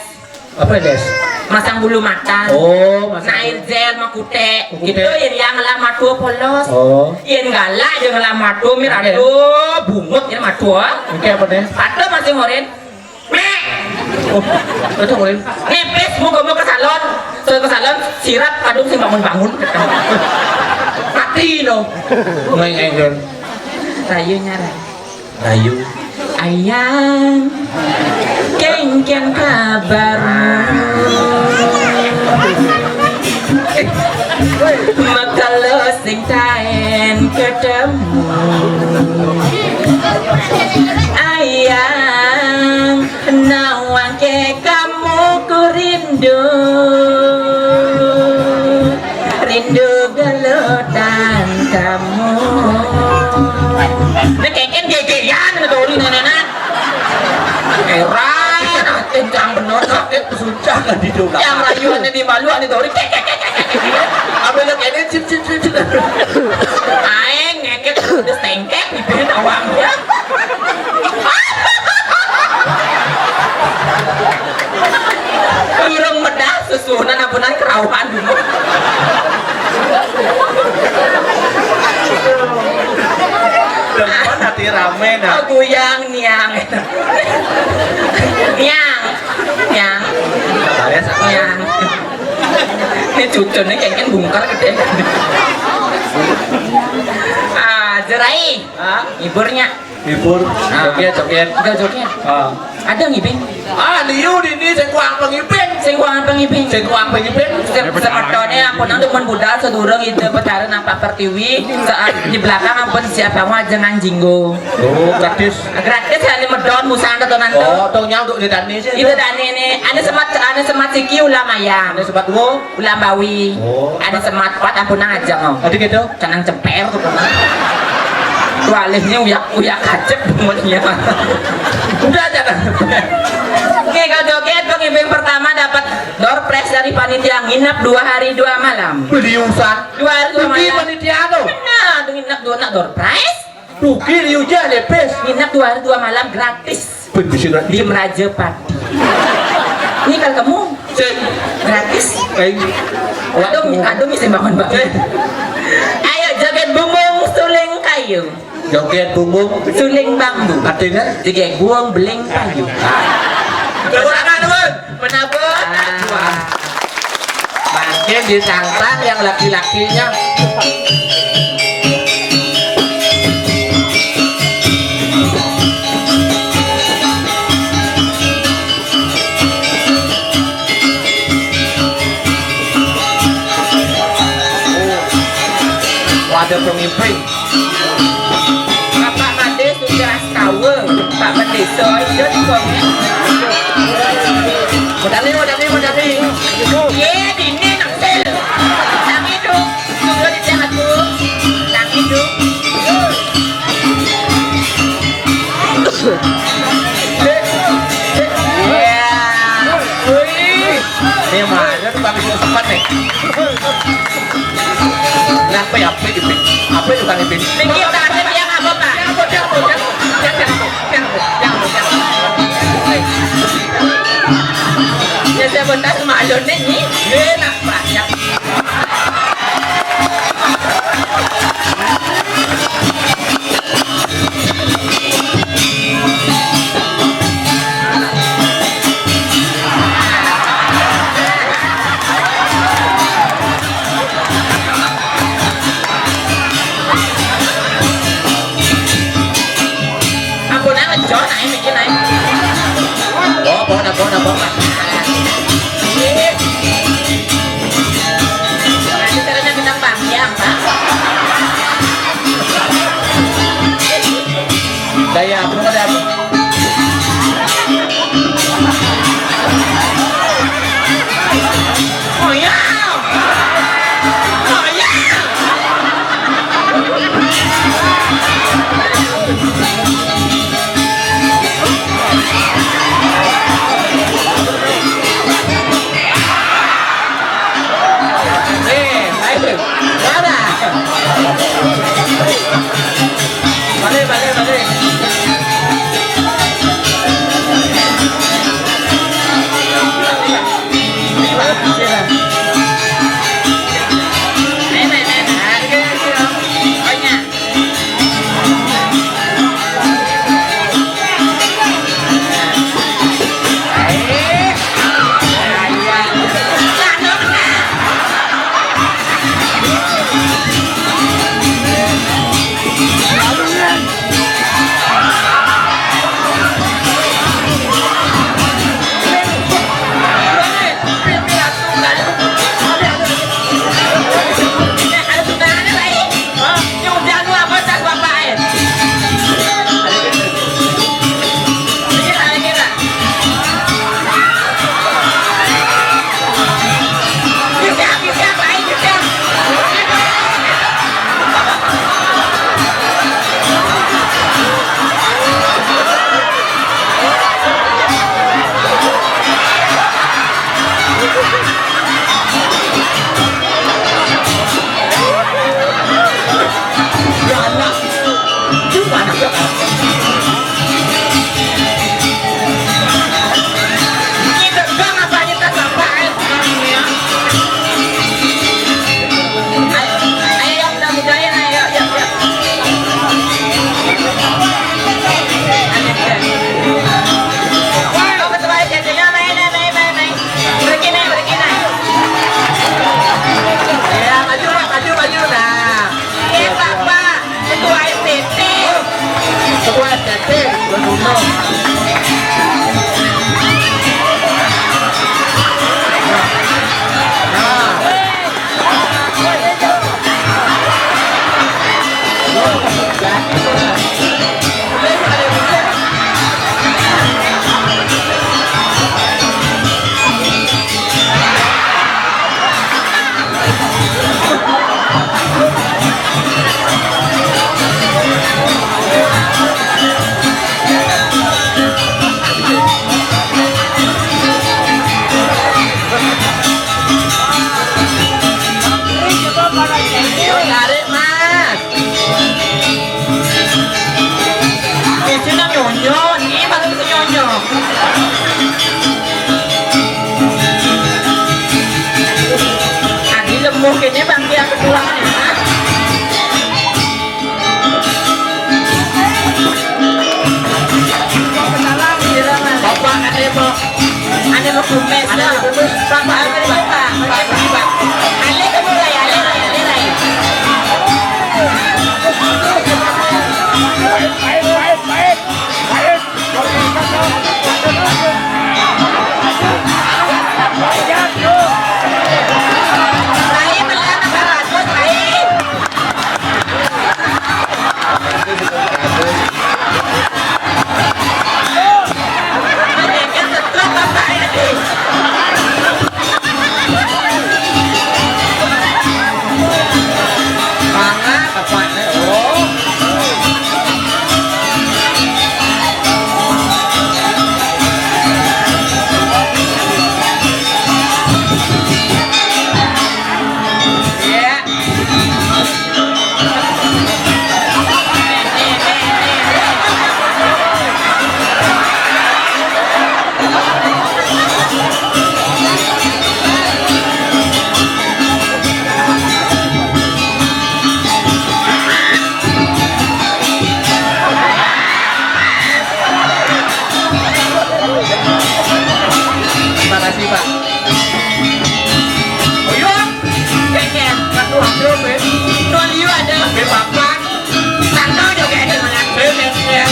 Apa, Des? Masang bulu mata. Oh, masang. Nail gel, makute. Makute. Gitu, yen yang ngelamar tua polos. Oh. Yen galak, yen ngelamar tua mirado, bungut yen matua. Oke, apa, Des? Patuh masih ngoren. Mek. Oh, itu ngoren. Nepes, mau ke salon. So ke salon, sirap, kadung sing bangun-bangun. Mati, no. Ngeng-ngeng. Rayu nyarai. Ayu. Ayang, kengken kabarmu. Makalo sing taen ketemu. Ayang, nawangke kamu ku rindu. Rindu gelutan kamu. Nek kengken gegeyan ngetori nenek. Heran, kencang bener, sakit susah nggak dicoba. Yang rayuannya di malu, ane tori. Kek, kek, kek, kek, kek. Apa lo kene cip, cip, cip, cip. Aeng ngeket terus tengkek, bibir tawang. Durung medah susunan ampunan kerauhan dulu. Demen hati rame nah. Oh, guyang niang. Niang. Niang. Niang. Ini cucune kengken bungkar gede. Ah, jerai. Hah? Iburnya. Hibur, ah, joget, joget. Enggak joget. Ah. Ada ngibing. Ah, liu di ini sing kuang pengibing. Sing kuang pengibing. Sing kuang pengibing. Se-, semetone ampun untuk mun budal sedurung itu Betara Nampak Pertiwi saat di belakang ampun siapa mau aja nganjinggo. Oh, gratis. Gratis ya ini medon musan tenan tuh. Oh, tong nyang untuk di tani sih. Itu tani ini. Ada semat, ada semat siki ulam ayam. Ada semat wo. Ulam bawi. Oh. Ada semat pat ampun aja ngau. Ada gitu. Canang ceper tuh, Pak. Tuh alihnya uyak-uyak kacep mulutnya. Udah, jangan. Oke, kalau joget, pengibing pertama dapat door prize dari panitia, nginep dua hari dua malam. Beliusan. Dua hari dua malam. Panitia tuh. Benar, nginep dua nak door prize. Duki liu ja lepes. Nginep dua hari dua malam gratis. Pun bisa gratis. Di Meraja Pati. Ini kalau kamu sing gratis. Eh. Aduh, aduh, bisa bangun, Bang. Eh. Ayo, joget bumbung suling kayu. Joget bumbung suling bambu. Artinya? Joget buang beling kayu. Tepuk tangan, teman. Penabur. Ah. Makin ditantang yang laki-lakinya. Dong Impring. Bapak Made Sugih Astawa, Pak Mendesa, iya di kono. Modale, modale, modale. Ye, dine nang sel. Tangi dong, sudah di aku. Tangi dong. Ya. Wih. Ini mah, ada tukang itu sempat nih. Nah, apa ya, apa itu? Apa itu, Kang Ipin? Niki tadi dia ngapa, Pak? Dia apa, dia apa, dia apa? Dia apa, dia apa, dia apa? Ya, saya bentar sama Alun nih. Enak, Pak. Ya. Ampun, ae, Jon, ae mikir ae. Oh, ampun, ampun, ampun, Pak. Nanti caranya bintang panjang, Pak. Daya, belum ada. Oh, ya. Oh, ya. Eh, ayo. Mana? Balik, balik, balik. Ya, maju, Pak, maju, maju. Nah. Oke, Bapak, Ketua S T T. Ketua S T T, betul. Nah. Tarik, Mas. Isi nang nyonyo, ini baru isi nyonyo. Adi lemu kene bangke aku pulang ya. Bapak ada mau, ada mau kumis. Ada mau kumis. Bapak ada mau kumis. Baik, baik, baik. Terima kasih, Pak. Oh iya, pengen satu ambil, Be. Nuan liu ada, Be, papan. Sana juga ada malah, Be, pengen.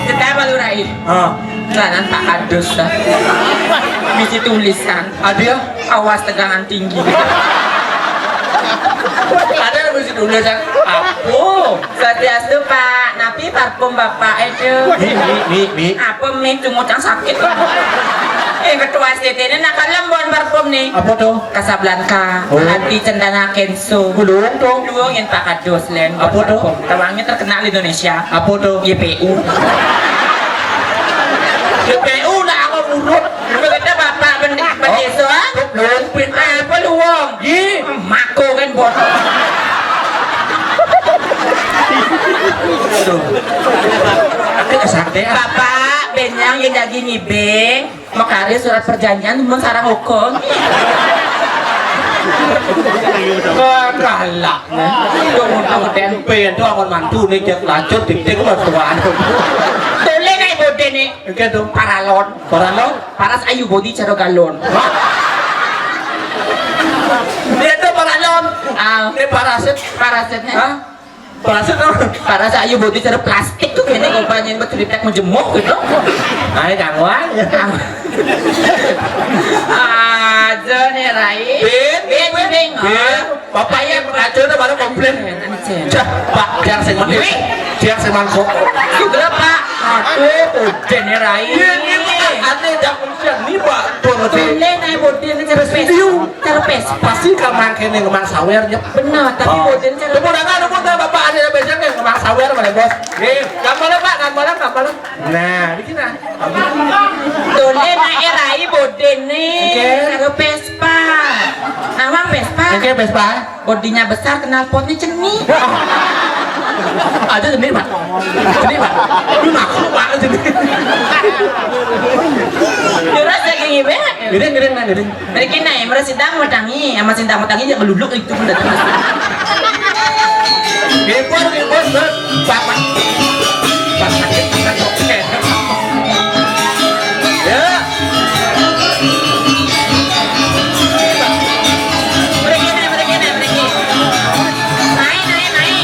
Kita baru raih. Ah. Jalanan Pak Kadus, dah. Bisi tulisan. Ada ya? Awas tegangan tinggi. Ada yang bisi tulisan. Apa? Swastiastu, Pak. Napi parfum Bapak itu? Mi, mi, mi, mi. Apa mi cungut yang sakit? Eh, ketua S T T ini nak kalem bon parfum nih. Apa tuh? Casablanca, Oh. Hati Cendana Kenso. Belum tuh. Dua ngin Pak Kadus len. Apa tuh? Parfum. Tawangnya terkenal di Indonesia. Apa tuh? Y P U. Y P U nak aku urut. Begitu Bapak ben-, Oh. Bendesa, ah? Belum. Apa luang? Ye. Mako kan bot. Aduh. Aku santai ah. Bapak, benyang yang daging ibing, makarya surat perjanjian, mun sarang hukum. Wah, galak, nah. Dong, dong, den. Pe, itu amun mantu nih, cek lanjut, titik, mas, tuan. Tole naik bode nih. Oke, tuh. Paralon. Paralon? Paras ayu bodi cara galon. Hah? Dia tuh paralon. Ah. Ini parasit. Parasitnya. Hah? Parasit apa? Paras ayu bodi cara plastik tuh kene kompanyen buat ceritaq menjemuh gitu. Ayo gangguan. Aja nih, Rai. Bin, Bin, Bin. Bin. Bapak yang mengacu udah baru komplain. Encen. Cah, Pak, biar sing mati. Wih. Biar sing mangkok. Sudah, Pak. Aduh, udah nih, Rai. Iya, iya, Pak. Aneh, dah, udah nih, Pak. Tuh, ngerti. Boleh naik bodi ini cara pes. Video. Cara pes. Pasti kamang kene ngemang sawer, nyep. Benar, tapi Oh. Bodi ini cara Tepuk tangan, tepuk tangan, Bapak. Ada yang biasa nggak ngemang sawer, mana, Bos? Nih, gambarnya, Pak, gambarnya, gambarnya. Nah, bikin ah. Dole naik Rai bodene. Oke. Karo Vespa. Nawang Vespa. Oke, Vespa. Bodinya besar, knalpotnya ceni. Ada ceni, Pak. Ceni, Pak. Lu ngaku, Pak, ceni. Terus lagi ngibeng. Gini, gini, nah, gini. Mriki nae, mriki sindang wedangi, ama sindang wedangi ya ngeluluk itu pun datang. Nggih pun, nggih pun, Bos. Bapak. Bapak, Bapak, oke. Ya. Mriki nae, mriki nae, mriki. Nae, nae, nae.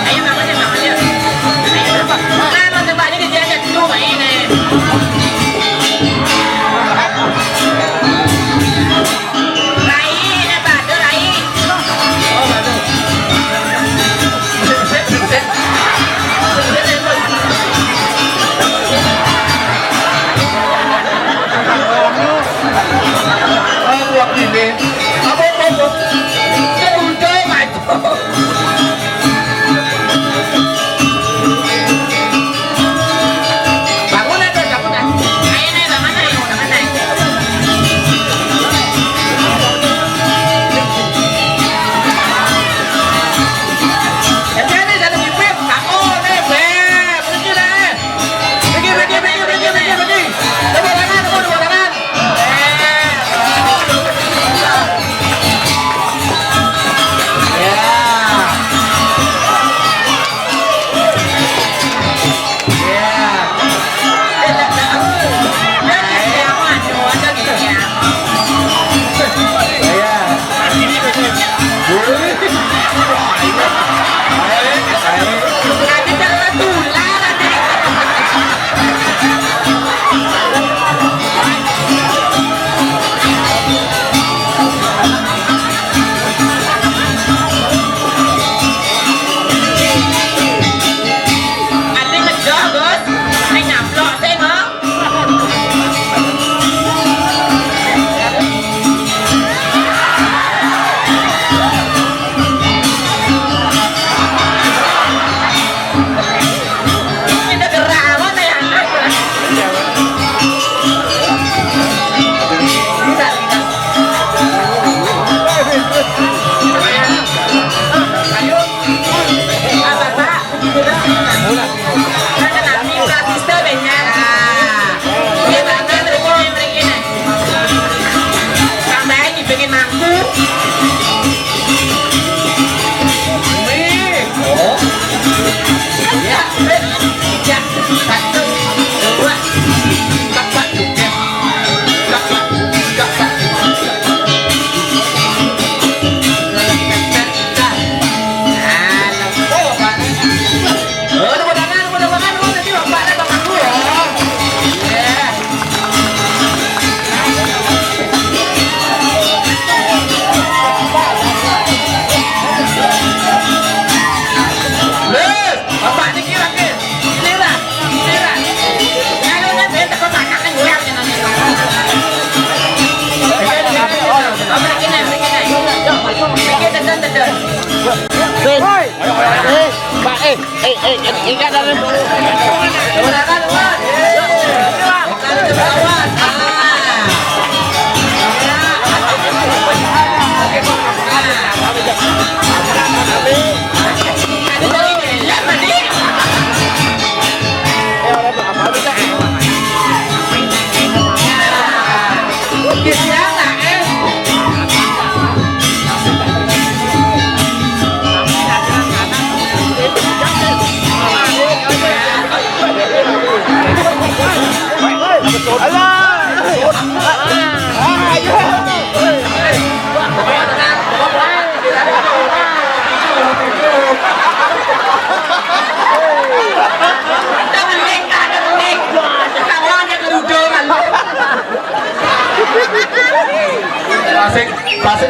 Ayo, Bang, ayo, Bang, ayo. Ayo, Bang. Nah, mau coba aja dia aja dulu, Bang, ini. Rai, ini apa ada, Rai? Eh, eh, eh, ini ada. Silakan, Wan. Bukan ketahuan. Ah. Asik, asik.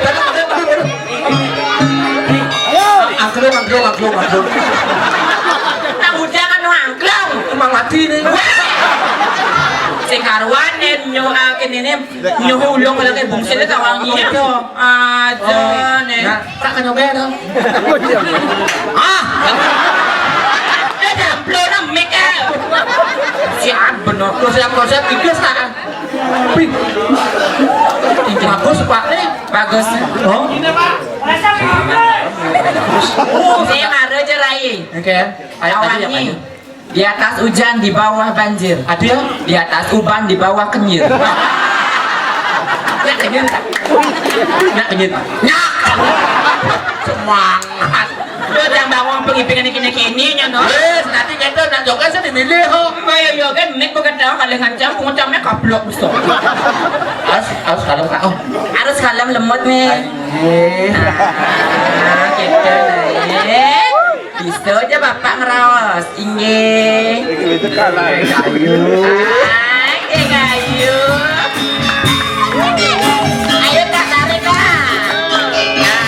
Angklung, angklung, angklung, angklung. Nang udah kan angklung. Emang mati nih. Sing karuan nih, nyo, ah, kene nih, nyo ulung kalau kayak bungsu itu kawangi ya. Aja nih. Nah, tak kenyoba dong. Ah, dia jamplo nang mic ya. Siap bener. Konsep, konsep itu, Pak. Wih. Bagus, Pak. Nih. Bagus. Oh. Saya marah aja, Rai. Oke. Ayo, ayo, ayo. Di atas hujan, di bawah banjir. Adil. Di atas uban, di bawah kenyir. Nyak kenyir. Nyak kenyir. Nyak. Semangat. Lo jangan bangun pengipingan ini, kini, kini, nyono. Eh, nanti kita nak joget, saya dimilih, ho. Ayo, yo, kan, nek bukan dah, paling ngancam, pengucamnya kablok, besok. Harus, harus kalem, Kak. Oh. Harus kalem, lemot, nih. Eh. Ah, gitu, nih. Bisa aja Bapak ngeraos. Inggih. Itu kalah, kayu. Hai, Dek Ayu. Ayo, Kak, tarik, Kak. Nah.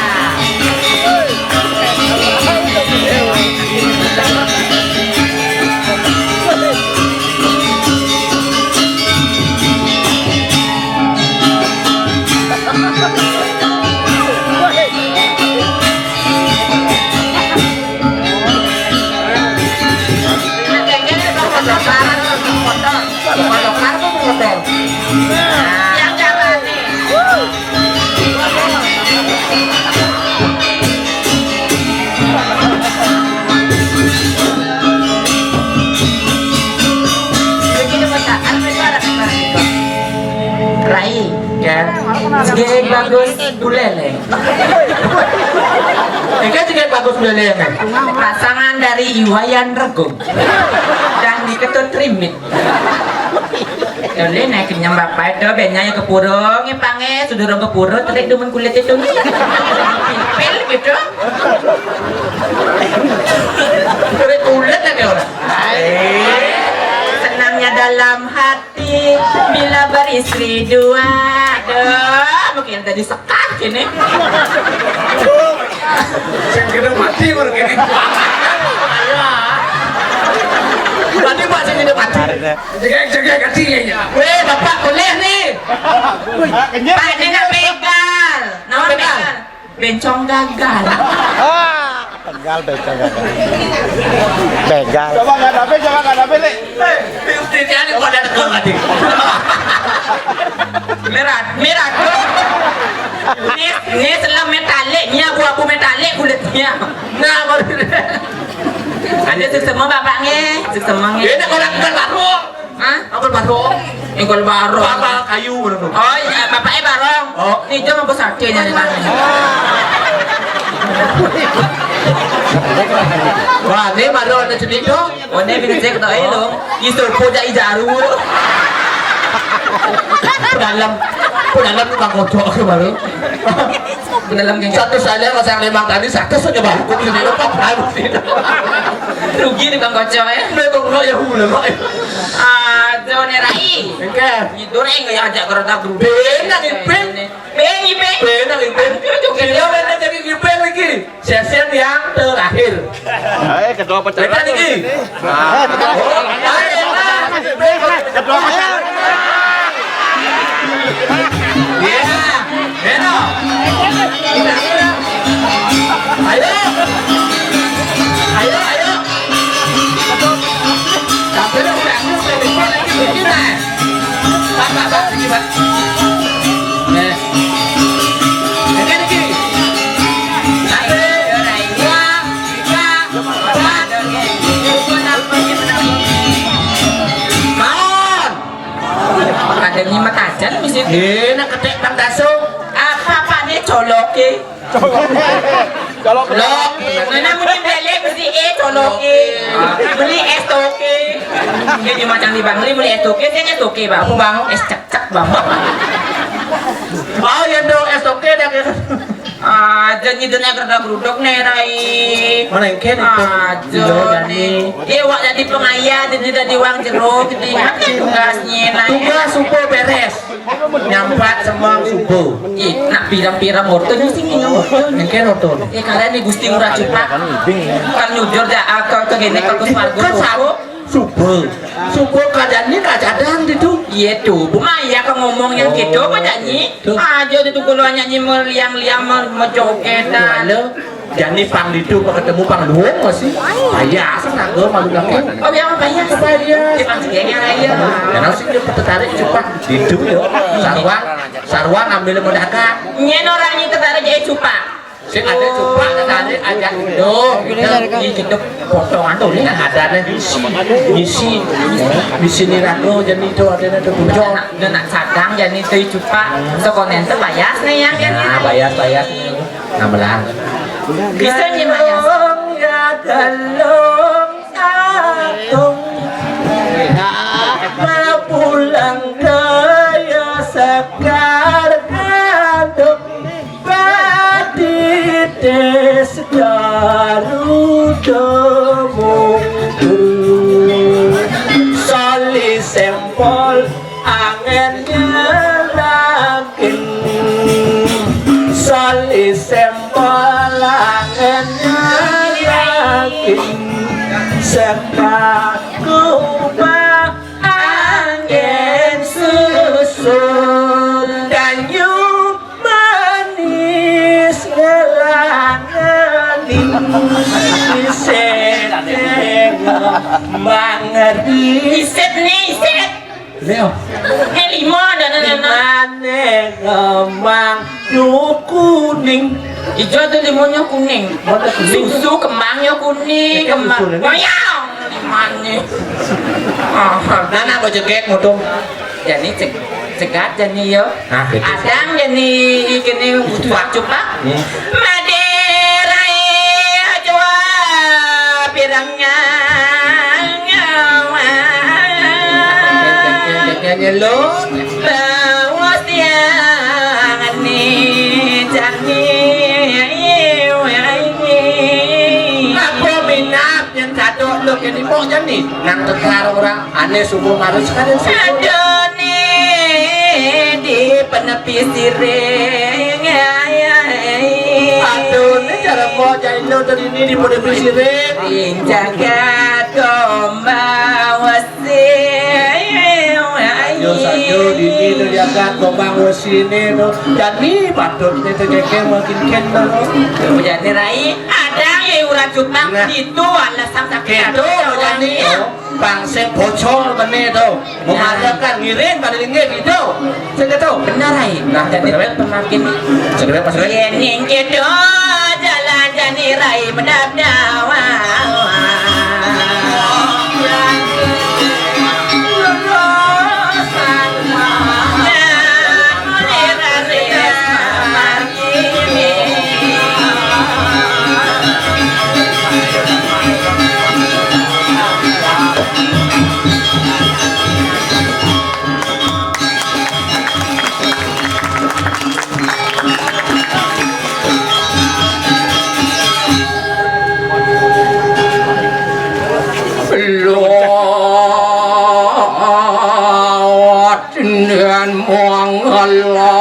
Rai. Ya. Sing bagus buleleng. Ini kan sing bagus buleleng. Pasangan dari Iwayan Rego dan Diketut Rimit. Dole naik kenyang bapak itu, benya yang kepuro, ngipange, sudah orang kepuro, terik dumun kulit itu. Pil gitu. Terik kulit ada orang. Senangnya dalam hati. Bila beristri dua, aduh, mungkin tadi sekah gini. Sing kena mati baru gini. Tadi Pak sing kena mati. Jegek, jegek hatinya. Weh, Bapak boleh nih. Pak, ini nak pegal. Nama pegal? Bencong gagal. Ah, tegal bencong gagal. Begal. Coba nggak ada, coba nggak ada, Lek. Eh, ini kok ada tegal tadi? Merah, merah. Ini, ini selam metalik, ini abu-abu metalik kulitnya. Nah, baru. Ada semua bapaknya, semua. Ini orang bukan baru. Hah? Apa barong? Engkol barong. Apa kayu ngono to? Oh iya, bapaknya barong. Oh. Ini cuma bos ake nyari tanah. Wah, ini barong ada jenis to. Oh, ini bisa cek to, eh, lo. Iso po jak ijaru. Dalam, dalam tukang kocok baru. Dalam geng. Satu saja masang lembang tadi, satu saja baru. Kok bisa dilepas? Rugi tukang kocok ya. Betul, ya, udah, Pak. Aduh, nih, Rai. Oke. Itu, Rai, nggak ajak kereta grup. Benar, Ipin. Benar, Ipin. Benar, Ipin. Oke, oke. Dia udah jadi Ipin lagi. Sesi yang terakhir. Eh, ketua pecah. Benar, Niki. Nah. Oh, ayo, Ipin. Ketua pecah. Iya. Benar. Ayo. Ayo, ayo. Matajan mesti. Nggih, nak ketek Bang Daso. Apa-apane coloke? Lok. Mana muni beli mesti eh coloke. Beli es toke. Jadi macam di Bang, beli, beli es toke, saya es toke, Bang. Apa, Bang? Es cek-cek, Bang. Oh, ya dong, es toke dah, ya. Aja nyidene gerdak-geruduk ne, Rai. Mana yang kene? Aja ne. Iya, wak jadi pengayah, jadi, jadi wong jero, jadi ingat ya tugasnya, Rai. Tugas subuh beres. Nyampat semua subuh. Ih, nak pirang-pirang orto nih sing ini orto. Yang kene orto. Ya, karena ini Gusti Ngurah Cupak. Kan nyujur dah, ah, ke, ke gini, ke Gus Margo. Kan sawo. Subuh. Subuh keadaannya keadaan itu. Iya tuh, Bu Maya ke ngomong yang gitu, apa nyanyi? Tuh. Aja itu kalau nyanyi meliang-liang, me-, mejogetan. Halo. Jani pang ditu ketemu pang luwung masih. Payah, senang gue malu lagi. Oh, ya, apa ya? Apa ya? Dia pang segengnya aja. Ya, langsung dia tertarik cepat ditu ya. Sarwa, sarwa ngambil modaka. Nyen orang ini tertarik jadi cupak. Sing ada cupak tertarik aja itu. Ini kita potongan tuh, ini ada nih. Misi, misi, misi nih ragu, jadi itu ada nih tuh. Dia nak, dia nak sadang, jadi itu cupak. Sekonen tuh bias nih yang, yang. Nah, bias, bias. Gamelan. Bisa nyi, Mas? Galong ya, galong atung. Mapulang daya sekar ngantuk. Patitis garuda mungkur. Sali sempol angen nyelakin. Sali sempol angen nyelakin. Sepaku angen susu. Danyu manis ngelanganin. Iset ngembang ri. Iset nih, iset. Leo. Eh, lima, dan, dan, dan. Limane ngembang nu kuning. Ijo tuh limonyo kuning. Mana kuning? Susu kembangnya kuning. Ikan kembang susu ini. Wayang. Limane. Ah, nana bojogek mutung. Jani ceg-, cegat jani yo. Nah, gitu. Adang jani kene cupak. Cupak. Hmm. Madera, eh, coba pirangnya. Nyanyi lo. Bawas tiang ni jani. Apa minat yang satu lo kene mau jani? Nang tekar orang. Ane subuh mareh sekalian subuh. Adone di penepi siring. Adone cara mau jahilo tadi ini di penepi siring. Ring jagat domba wesi. Ayo sajo di ini jagat domba wesi ini no. Jadi patut ini tegeke makin kena. Jadi rai ada ya urat jutang. Nah. Itu alasan sakit. Itu jadi. Bang sing bocor kene to. Mengharapkan ngiring pada linggih gitu. Sing gitu. Benar, Rai. Nah, jadi pemakin. Segera pas Rai. Yen ning kedo jalan jani Rai menap dawa. Lawat dengan mangala.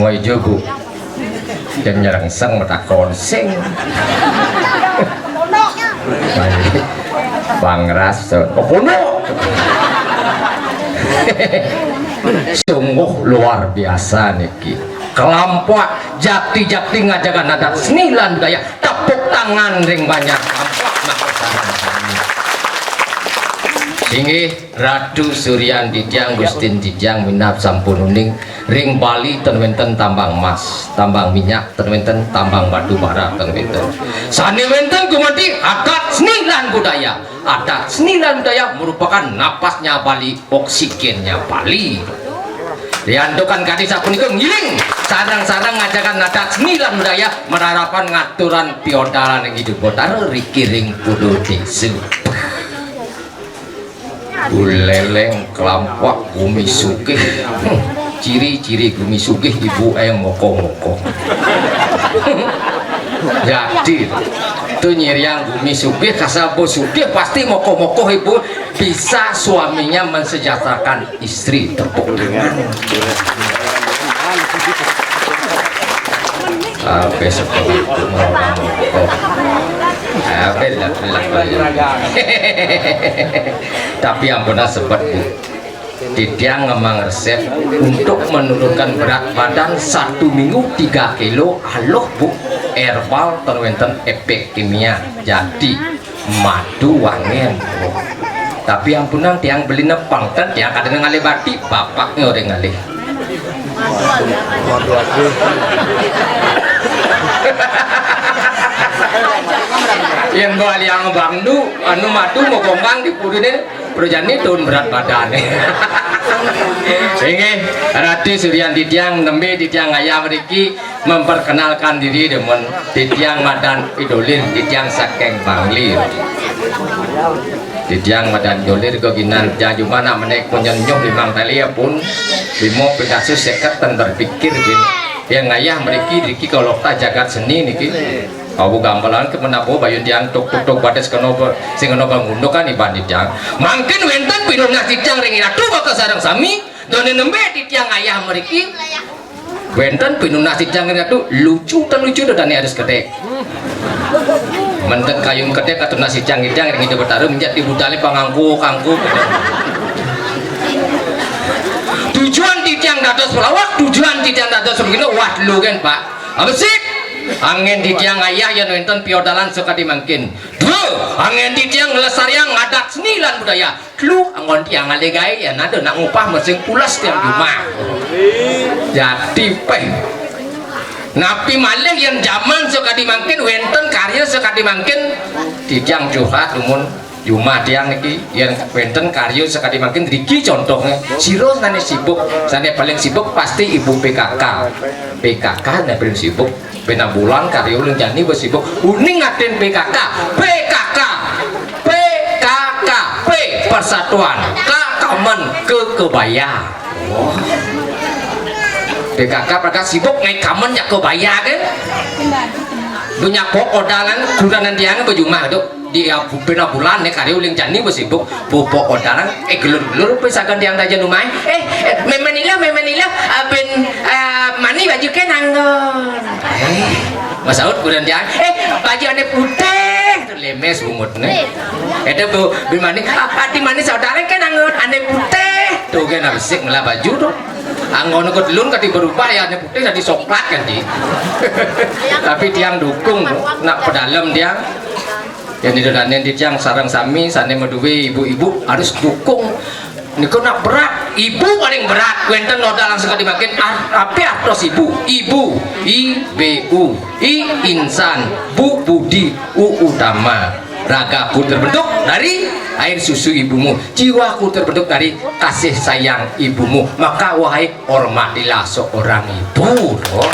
Ijo, Bu. Yang nyerengseng matakon sing. Bangras to. Oh, bono. Sungguh luar biasa niki. Kelampak jakti-jakti ngajagan adat seni lan budaya. Tepuk tangan ring banyak kelampak. Inggih, Ratu Suryan titiang, Gustin titiang, minab sampun uning. Ring Bali ten wenten tambang emas, tambang minyak ten wenten, tambang batu bara ten wenten. Sane wenten gumanti adat seni lan budaya. Adat seni lan budaya merupakan napasnya Bali, oksigennya Bali. Riantukan kadi sapunika ngiring sareng-sareng ngajagan adat seni lan budaya, mararapan ngaturan piodalan ring Ida Batara riki ring Pulo Desa. Buleleng kelampak gumi sugih. Hmm, ciri-ciri gumi sugih ibu yang moko-moko. Jadi, tu nyiriang gumi sugih, kasar bos sugih, pasti moko-moko ibu, bisa suaminya mensejahterakan istri. Tepuk tangan. Habis seperti itu, moko-moko. Habis lah, lah, lah. Tapi ampun sebet, Bu. Titiang ngemang resep untuk menurunkan berat badan satu minggu tiga kilo, aluh, Bu. Herbal, ten wenten efek kimia. Jadi, madu wangen. Tapi ampunang, tiang beli nepang, ten tiang kadang ngalih bati, bapaknya orang ngalih. Waduh, aduh. Yang bawa liang bangdu, anu madu mau gombang di pudune, perjani turun berat badan. Inggih, Ratu Suryan titiang, nembe titiang ayah mriki memperkenalkan diri demen. Titiang madan Idolir, titiang saking Bangli. Titiang madan Idolir, kok ginan titiang cuma nak menek punyen nyuh limang tali ya pun. Lima pitasus seket ten berpikir gin. Yang ayah mriki, mriki kalau tak jagat seni niki. Awu gamelan ke menapa bayun tiang tuk tuk tuk batis kena apa, sing kena bangun kan iban titiang. Mangkin wenten pinunas titiang ring ratu baka sareng sami, dene nembe titiang ayah mriki. Wenten pinunas titiang ring ratu, lucu ten lucu to dane harus ketek. Menten kayun ketek katunas titiang, titiang ring Ida Betara menjadi budale pangangkuk-angkuk. Tujuan titiang dados pelawak, tujuan titiang dados begini, wah lu kan, Pak. Apa sih? Angin titiang ayah yang wenten piodalan sekadi mangkin. Dua, angin titiang nglestariang adat seni lan budaya. Telu, anggon tiang ale gawe ya nado nak ngupah mesing pulas tiang jumah. Jadi peh. Napi malih yang zaman sekadi mangkin, wenten karya sekadi mangkin, titiang curhat dumun jumah tiang niki, yang wenten karya sekadi mangkin, riki contohnya, sira sane sibuk, sane paling sibuk pasti ibu P K K. P K K ne paling sibuk. Pena bulan karya uling jani wis sibuk. Uning atin P K K. P K K. P K K. P, persatuan. K, kamen. Ke, kebaya. Oh. P K K pada sibuk naik kamen ya kebaya kan? Punya pok odalan kudanan tiang bejumah tu. Di, ya, pena bulan ne karya uling jani wis sibuk. Pupuk odalan, eh, gelur-gelur pe sagan tiang dajan umai. Eh, eh, memenila, memenila, ah, ben, ah, mani baju ke nanggon. Eh, masaut kudan tiang, eh, baju ane putih, tu lemes bungut ne. Itu bu, ben mani, ah, ati mani saudara ke nanggon, ane putih. Tu ke nabesik ngelah baju tu. Anggon kot lun kati berubah ya, ane putih jadi coklat kan di. Tapi tiang dukung, nak pedalem tiang. Yang itu dan yang titiang sareng sami, sane maduwe ibu-ibu harus dukung. Niku nak berat, ibu paling berat. Wenten noda langsung kadi makin ar-, ape artos ibu? Ibu, I B U, I insan, bu budi, U utama. Ragaku terbentuk dari air susu ibumu, jiwaku terbentuk dari kasih sayang ibumu. Maka wahai hormatilah seorang ibu, loh.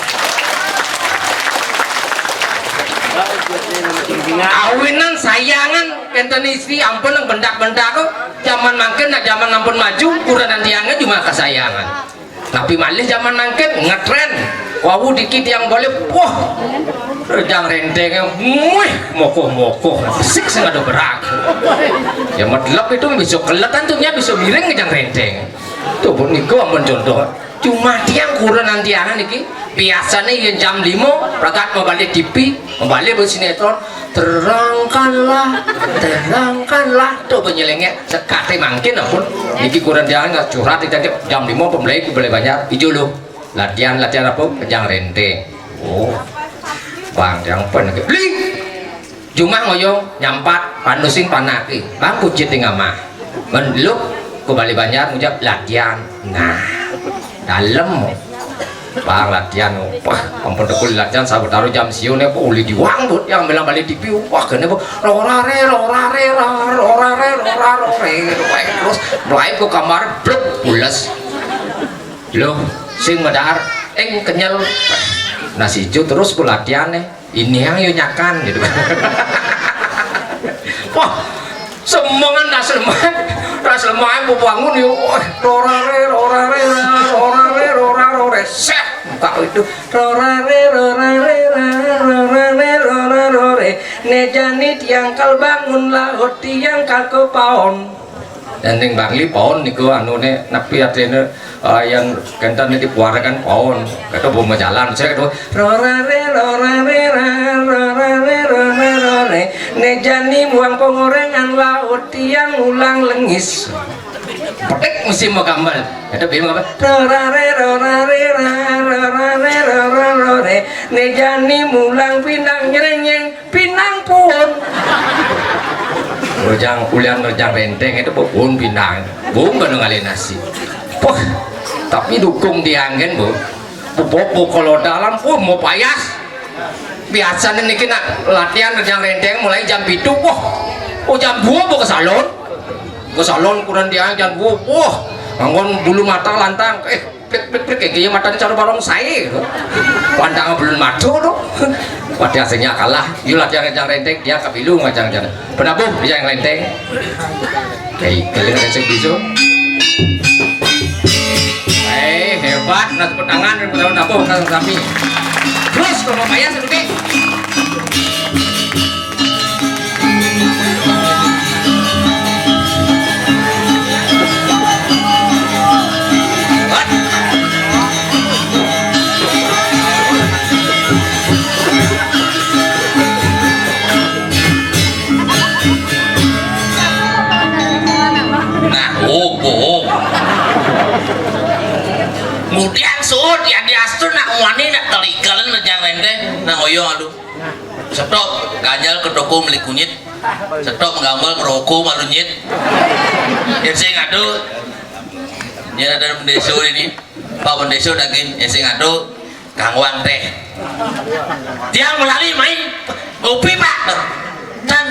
Awinan sayangan kenten istri ampun nang bendak-bendak kok. Zaman mangkin nak zaman ampun maju, kurenan tiangnya cuma kesayangan. Tapi malih zaman mangkin ngetren. Wau dikit yang boleh, wah, rejang rentengnya, muih, mokoh-mokoh, besik sing ada berak. Ya medelok itu bisa keletan tuh, nya bisa miring rejang renteng. Tuh pun niku ampun contoh. Cuma tiang kurenan tiangan iki Biasane yen jam lima, pragat mabale T V, mabale be sinetron, terangkanlah, terangkanlah, to be nyelenge, sekate mangkin ampun. Niki kurang jangan nggak curhat, jam lima pemulai ku bale banyak, ijo lo. Latihan, latihan apa? Kejang renteng. Oh. Bang, yang apa niki? Beli. Jumah ngoyong nyampat, panusin panaki. Bang kucit ing amah. Menluk ku bale banjar ngucap latihan. Nah, dalem. Bang latihan. Wah, ampun tekul latihan sawetara jam siu ne, uli diwang, Bu, yang bilang balik T V. Wah, kene, Bu. Rorare, rorare, ra-, rorare, rorare. Wah, terus mulai ke kamar, bluk, pules. Loh, sing medar, eng kenyel. Nah, sicu terus ku latihan ne. Ini yang yo nyakan gitu. Wah, semengan ras lemah, ras lemah bu bangun yo. Wah, rorare, rorare, rorare, rorare, set. Buka itu. Rorare, rorare, rorare, rorare. Ne jani tiang kal bangun laut tiang kal ke paon. Ning Bangli paon niku anune nepi atene, eh, yen kenten niki puarakan paon. Kata boma jalan, saya kata, "Rorare, rorare, ra, rorare, rorare, rore. Ne jani muang pengorengan laut tiang ulang lengis." Petik mesti mau gambar. Kata bima apa? "Rorare, rorare, ra, rorare, rorare, rore. Ne jani mulang pinang nyerenyeng." Pinang pun. Rejang ulian rejang renteng itu pun pinang. Bung kena ngalih nasi. Puh, tapi dukung tiang kan, Bu. Popo kalau dalam, uh, mau payas. Biasanya niki nak latihan rejang renteng mulai jam pitu, wah. Oh, jam dua mau ke salon. Ke salon kurang tiang jam dua, wah. Nganggon bulu mata lantang. Eh, plik, plik, plik, kayak gaya matan cara barong saya gitu. Pandang belum madu tuh. Pada hasilnya kalah. Yuk latihan rejang renteng, dia kepilu ngajang-ngajang. Penabuh rejang renteng. Hei, kalian rejang bisu. Eh, hebat, nak petangan, petangan nabuh, kan kami. Terus, kalau payah sedikit. Nah, oh, oh. Kemudian suud ya diastu nak wani nak teligalen rejang renteng, nak ngoyo aduh. Stop, ganjal ke toko beli kunyit. Stop, nggambar ke roko malu nyit. Ya sing aduh. Ya ada bendesa ini. Pak bendesa daging, ya sing aduh. Kangwang teh. Tiang melali main kopi, Pak. Tan,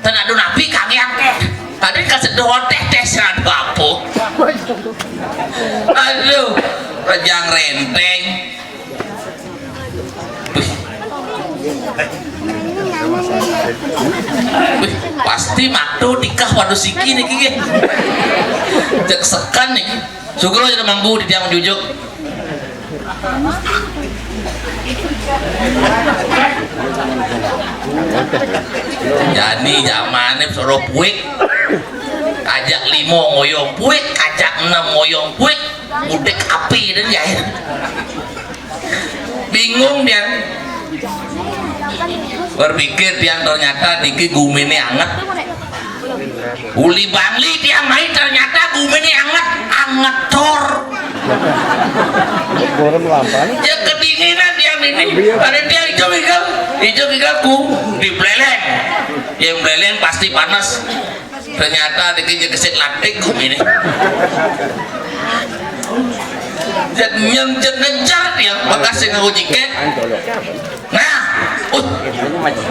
tan aduh napi kangwang teh. Tadi kaseduh teh, teh sing aduh apa? Aduh, rejang renteng. Wih, pasti maktu nikah pada siki niki nggih. Cek sekan niki. Syukur aja mampu di tiang jujuk. Jani zamane soro puik. Ajak limo ngoyong puik, ajak enam ngoyong puik. Mudik api dan jahit. Bingung dia. Berpikir dia ternyata niki gumine anget. Uli Bangli dia main ternyata gumine anget, anget cor. Goreng lampan. Ya kedinginan dia ini. Ada dia hijau hijau, hijau hijau ku di beleleng. Yang beleleng pasti panas. Ternyata dikit gesek lantik gumine. Jet nyem jet ngejar ya, makasih ngaku jiket. Nah, uh,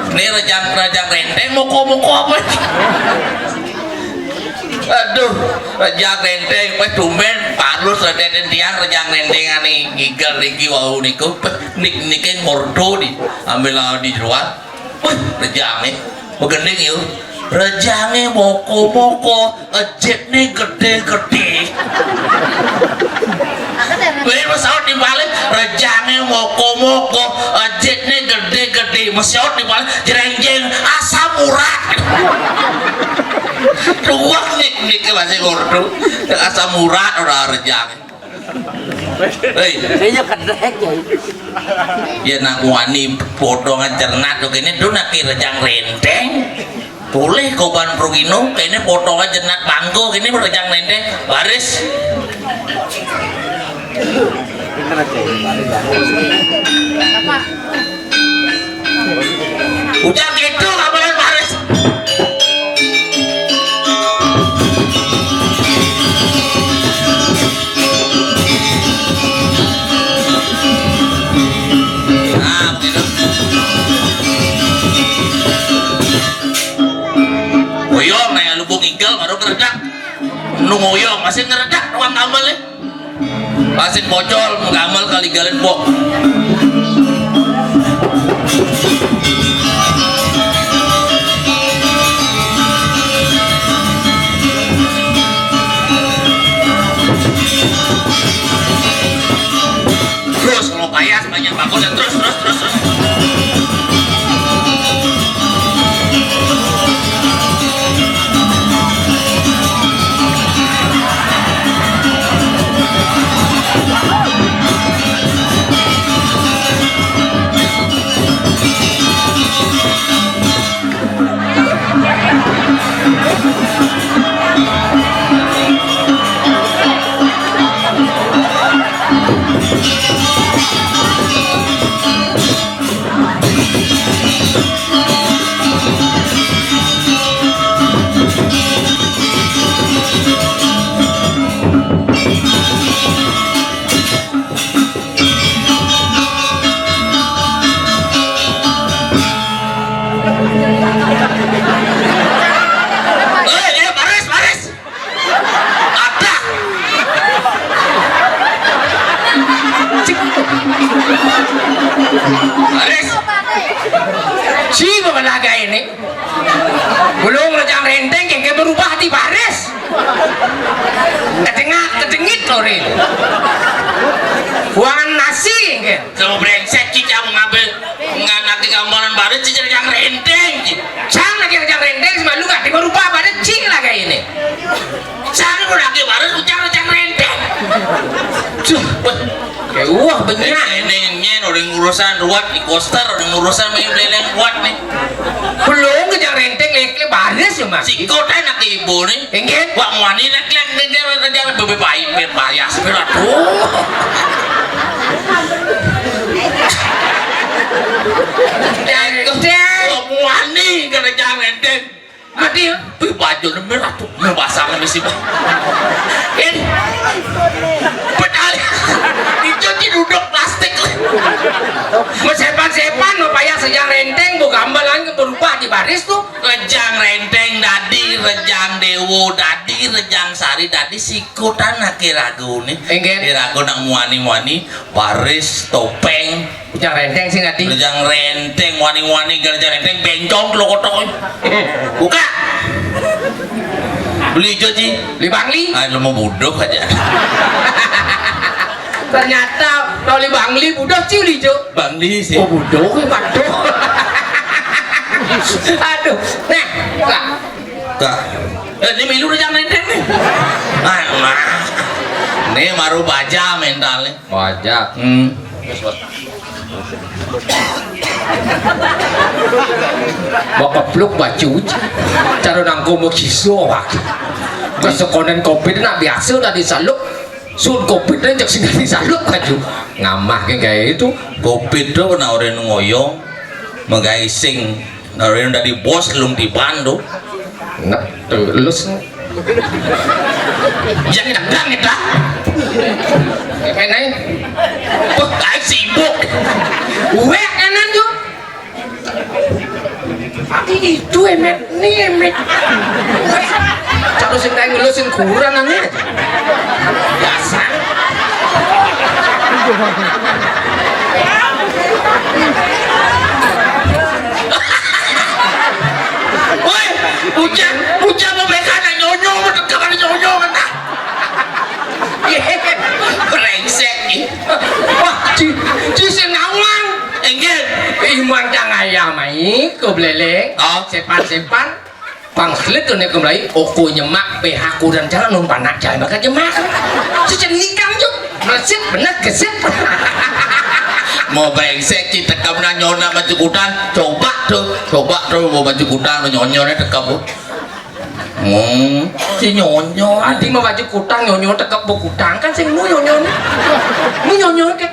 ini rejang rejang renteng moko moko apa? Aduh, rejang renteng, wes tumben parus rejang tiang rejang renteng ani ngigel niki wau niku, nik nike ngordo di ambil di jeroan. Wih, rejange begending yo. Rejange moko-moko, ejitne gede-gede. Wih, pesawat dibalik, rejange moko-moko, ejitne gede-gede. Pesawat dibalik, jreng-jreng, asam urat. Ruwet nik, nik masih ngordo. Asam urat ora rejange. Hei, saya kedek ya. Ya nak wani potongan cernak tuh kene tuh nak kira jang renteng. Boleh koban prugino kene potongan cernak bangko kene berjang renteng. Baris. Ucap gitu kabaran baris. Nah, begitu. Uyong naya lubung igel baru ngeredak. Nu nguyong masih ngeredak ruang kamar ya. Pasik pocol, menggamel kali galen pok. Terus kalau payas banyak bangun dan terus terus terus terus. Eh, eh, baris, baris. Ada. Baris. Si balaga ini. Belum rejang renteng, kayak berubah di baris. Kedengak, kedengit, lori. Buangan nasi, kayak. Kalau brengsek, kita mau ngambil nganak di gambaran baru, cicir yang renteng. Sang lagi yang renteng, sama lu nggak dibaru apa ada cing lagi ini. Sang lu lagi baru ucap yang renteng. Duh, kayak wah banyak. Ini nyen orang urusan ruat di koster, orang urusan main beleng kuat nih. Belum ke yang renteng, lek baris ya mas. Sikot anak ibu nih. Enggak. Wak muani nak lek ngejar ngejar bebe baik berbayar sepira tuh. Dari kau muani kerja ngenteng. Mati ya. Wih, baju merah tuh, merah basah kan mesti bah. Ini pedal. Itu di duduk plastik. Mesepan-sepan, mau payah sejang renteng, bu gambalan berubah di baris tuh. Rejang renteng dadi, rejang dewo dadi, rejang sari dadi, sikutan ake ragu nih. Enggak. Ragu nak muani-muani, baris, topeng, Rejang renteng sih ngerti. Rejang renteng, wani-wani, rejang renteng, bencong lo kotok. Buka. Beli jo ji. Beli Bangli. Ah, lu mau bodoh aja. Ternyata kalau beli Bangli bodoh sih beli jo. Bangli sih. Oh bodoh, waduh. Aduh. Nah, Kak. Kak. Eh, ini milu rejang renteng nih. Nah, nah. Ini baru baja mentalnya. Baja. Hmm. Bakapluk baju cara nangko mau kiso wak. Kesekonan covid nak biasa tadi saluk. Sun covid dan cek sing tadi saluk baju. Ngamah kayak itu. Covid tuh kena orang ngoyong. Megai sing Nah, orang dari bos belum dibantu. Nah, terus. Yang dagang itu. Kayak naik. Wah, kayak sibuk. Wek kanan tuh. Itu emek, ini emek. Wek. Terus yang naik lu sing kurang aneh. Dasar. Woi, bocah, bocah mau mereka ada nyonyo, mau dekat ada nyonyo, mana? Brengsek nih. Wah, di, di sing ngawang. Enggak. Iman cang ayam ai, kau beleleng. Oh. Sepan-sepan. Pangklit tu nek kemlai, oko nyemak, P H kurang jangan nun panak jangan bakal nyemak. Sejak nikam tu. Gesit, bener gesit. Mau brengsek, ci, tekep nang nyona baju kutang. Coba tuh, coba tuh mau baju kutang nyonyone tekep. Hmm, si nyonyo. Adi mau baju kutang, nyonyo tekep bu kutang, kan sing mu nyonyo ni. Mu nyonyo ke.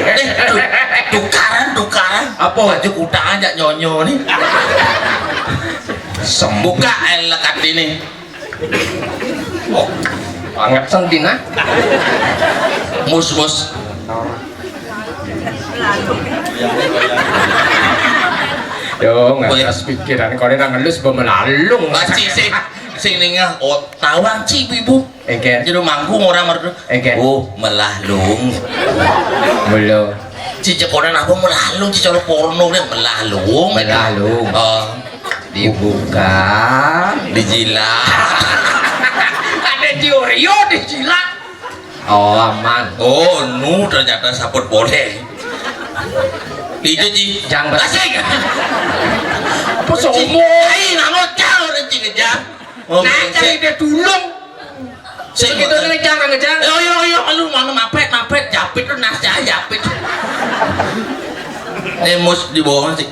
Eh, tu-, tukaran, tukaran. Apa? Baju kutang aja nyonyo ni. Buka elek ini. Oh, banget sendina. Mus, mus. Yo, nggak pikiran kau ini nang ngelus bemelalung. Baci sih, sing ningah. Oh, tawang ci ibu. Engke. Jero mangkung orang merdu. Engke. Oh, melalung. Belum. Ci cekonan apa melalung, ci, colo porno deh, melalung. Melalung. Oh. Dibuka, dijilat. Ada Jiorio dijilat. Oh, aman. Oh, nu ternyata saput boleh. Itu, ci. Jang ber- Asik. Apa somo? Ai, namo cang orang, ci, kejam. Oh, nah, cari dia tulung. Sing gitu ngejang, ngejang. Yo, yo, yo, lu mana mapet, mapet, japit lu, nah, saya japit. Eh, mus di bawah sih.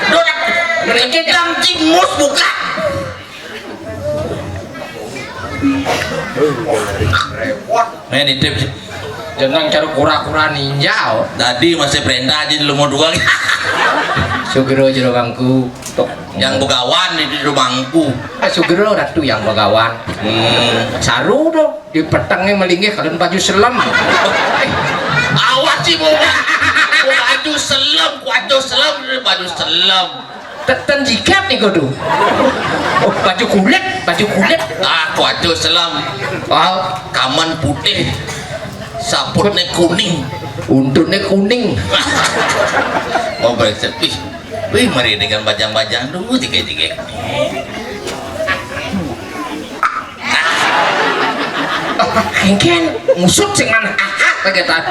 Dora, ngejang, ci, mus buka. Nah, ini tips. Jeneng cara kura-kura ninja. Tadi masih perintah aja lu mau dua. Sugro jero bangku. Tok. Yang begawan di jero bangku. Ah, Sugro ratu yang begawan. Hmm. Saru dong, di petengnya melinggih kalian baju selem. Awas sih, mau baju selem, baju selem, baju selem. Teten jikat nih kudu. Oh, baju kulit, baju kulit. Ah, kuaco selam. Ah, kaman putih, saputnya kuning, untutnya kuning. Oh, brengsek. Wih, wih, mari dengan bajang-bajang dulu, tiga-tiga. Engken ngusut sing mana? Aha, kagetan.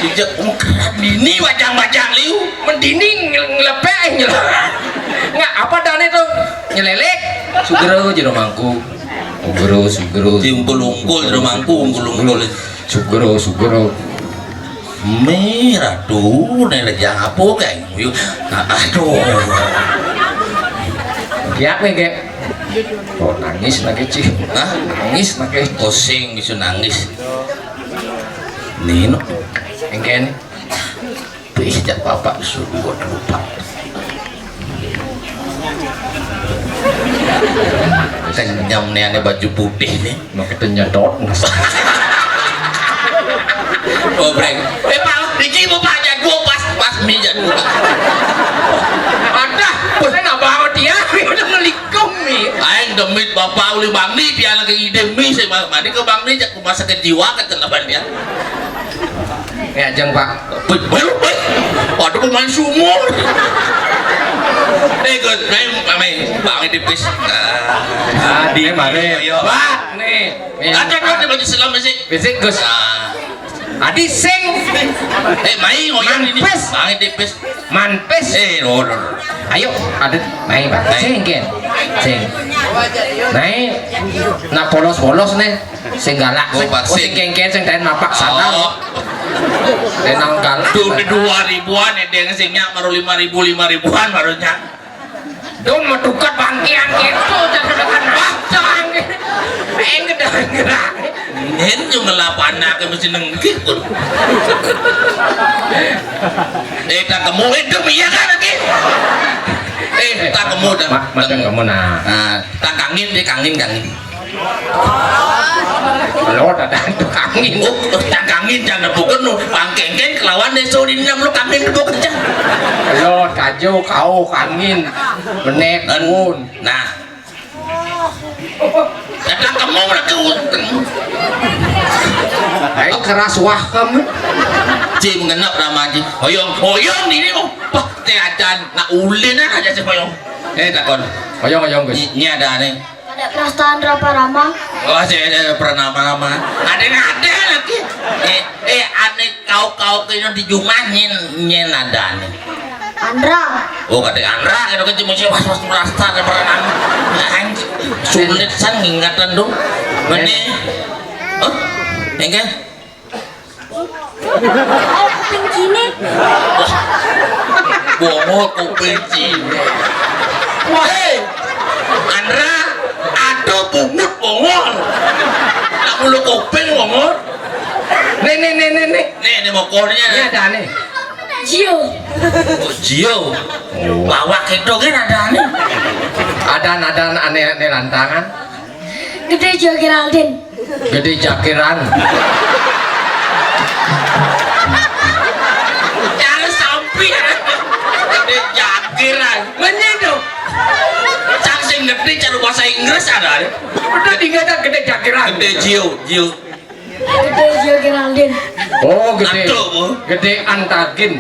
Sejak ungkeran ini bajang-bajang liu. Mendini ngel-, ngelepek, eh, nyel-, nggak apa dane tuh? Nyelelek. Sugro jero mangku. Sugro, sugro. Ci, ungkul-ungkul jero mangku, ungkul-ungkul. Sugro, sugro. Merah tuh, nenek jangan apa, kayak, yuk. Nah, aduh. Kiak nih, Kek. Oh, nangis lagi, Ci. Hah? Nangis lagi. Pusing bisa nangis. Nino. Engken. Tuh, ih, jak bapak suruh buat lupa. Kenyam nih, aneh baju putih nih. Mau kita nyedot. Oh, breng. Eh, Pak, iki mau Pak jadwal pas, pas mi jadwal. Ada, boleh nggak banget ya? Udah melikung nih. Aing demit bapak uli Bang Ni, dia lagi ide mi, saya mandi ke Bang Ni, jak rumah sakit jiwa, kecelakaan dia. Ya, jeng, Pak. Wih, wih, wih. Waduh, pemain sumo. Eh, Gus, main, main, Bang Ni tipis. Ah, di mare. Ayo. Pak, nih. Ada kan di baju selam sih. Fisik, Gus. Ah. Adi sing. Eh, mai ngoyong ini. Manpes. Bang tipis. Manpes. Eh, lho, lho, lho. Ayo, ada mai, Pak. Mai. Sing, Ken. Sing. Mai. Nah, polos-polos nih. Sing galak. Oh, sing, Pak, oh, sing sing. Kengken, sing daen mapak sana. Oh. Denang galak. Duh, udah dua ribuan ya, dia sing nyak baru lima ribu, lima ribuan baru nyak. Dong metukat bangkian gitu, jangan makan bacang. Pengen gerak. Nyen cuma lapan anak mesti nengkit tuh. Eh, tak kemu itu iya kan lagi. Eh, tak kemu dah. Ma-, macam kamu nah. Nah, tak kangin dia kangin kangin. Lo ada tukangin. Oh, tukangin jangan bukan nu. Pangkengkeng kelawan desa di enam lu kangin bukan jang. Lo kajo kau kangin. Benek pun. Nah. Datang kamu berarti unteng. Ayo keras wah kamu. Ci mengenap nama Ci. Hoyong, hoyong ini oh. Pah, teh acan nak ulin aja si hoyong. Eh, takon. Hoyong, hoyong, Gus. Ini ada nih. Ada perasaan rapa rama. Oh, saya ada pernah lama. Ada yang ada lagi. Eh, eh, aneh kau-kau kena di jumah nyen, nyen ada nih. Andra. Oh, kata Andra, itu kan cuma siapa pas pas merasa ada pernah lama. Nah, anjing. Sulit san ngingatan dong. Mene. Oh, enggak. Kuping cilik. Bongol kuping cilik. Wah, eh, Andra, ada bungut bongol. Nak mulu kuping bongol. Nih, nih, nih, nih, nih. Nih, nih mokornya. Ini ada nih. Jio. Oh, Jio. Lawak itu kan ada nih. Ada, ada aneh-aneh lantangan. Gedé Jio Geraldine. Gedé Jakiran. Cara sampi. Gedé Jakiran. Menyedo. Cang sing gedé cara bahasa Inggris ada. Udah tinggal gedé Jakiran. Gedé Jio, Jio. Gedé Jio Geraldine. Oh, gedé. Nato, Bu. Gedé Antagin.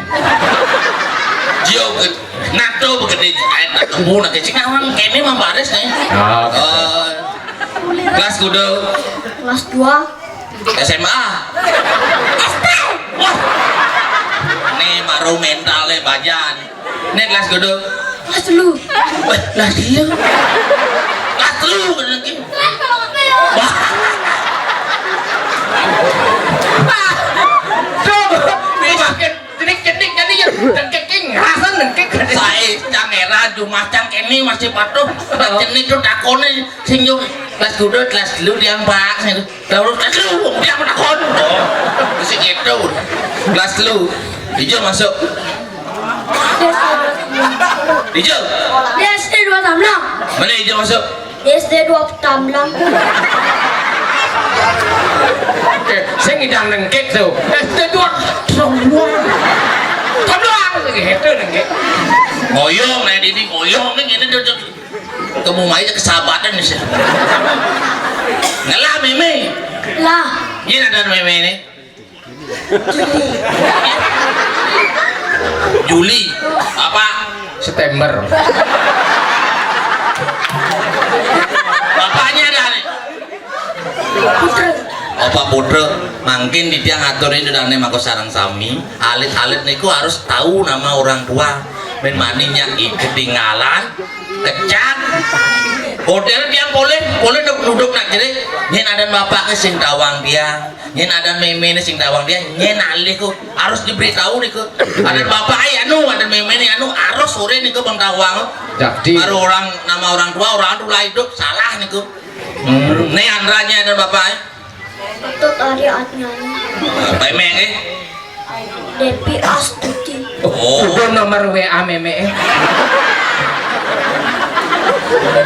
Jio gedé. Nato gedé. Ayo, kebun aja. Cing awang kéné mah baris nih. Ah, gedé. Oh. Kelas kudu. Kelas dua. S M A. S D. Wah. Nih baru mentalnya bajan. Nih kelas kudu. Kelas lu. Wah, kelas lu. Kelas lu bener ki. Wah. Tuh, makin cenik-cenik jadi ya dengkeking, rasa dengkek. Saya cang era jumah cang ini masih patuh. Cenik tuh takoné sing yo kelas kudu, kelas lu dia, Pak. Terus kelas lu dia takon. Sing itu. Kelas lu. Ijo masuk. Ijo. Di S D dua Tamblang. Mana Ijo masuk? Di S D dua Tamblang. Eh, sing ngidang nengkek tuh. S D dua Tamblang. Tamblang gitu nengkek. Ngoyong, nah, ini ngoyong nih, ini tuh, tuh. Kamu main kesabatan nih sih. Ngelah meme. Lah. Ini ada meme ini. Juli. Apa? September. Bapaknya ada nih. Putra. Apa putra? Mangkin di tiang atur ini udah nih mako sarang sami. Alit-alit niku harus tahu nama orang tua. Men maninya ketinggalan, kecak. Hotel dia boleh, boleh duduk, duduk nak jadi. Nyen ada bapak ke sing tawang dia. Nyen ada meme ini sing tawang dia, nyen alih ku harus diberitahu nih ku. Ada bapak ai anu, ada meme ini anu harus sore nih ku bang tawang. Jadi baru orang nama orang tua orang tuh lah hidup salah nih ku. Hmm. Nih andranya ada bapak ai. Betul tadi artinya. Bapak meme eh. Depi Astuti. Oh. Udah nomor W A meme eh.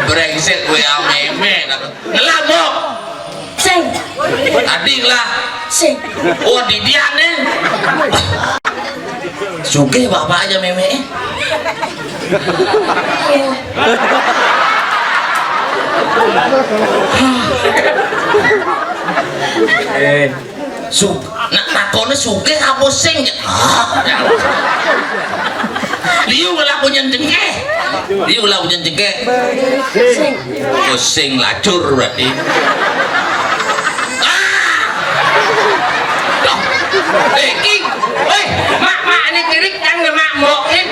Brengsek W A meme. Ngelamok. Sing. Ading lah. Sing. Oh, didian nih. Sugih bapak aja meme eh. Eh. Su nak takonnya sugih apa sing? Ah, ya. Liu lah punya jengkeh. Liu lah punya jengkeh. Pusing lacur berarti. Ah! Tuh. Eh, King. Weh, mak, mak, ini kirik kan mak mokin.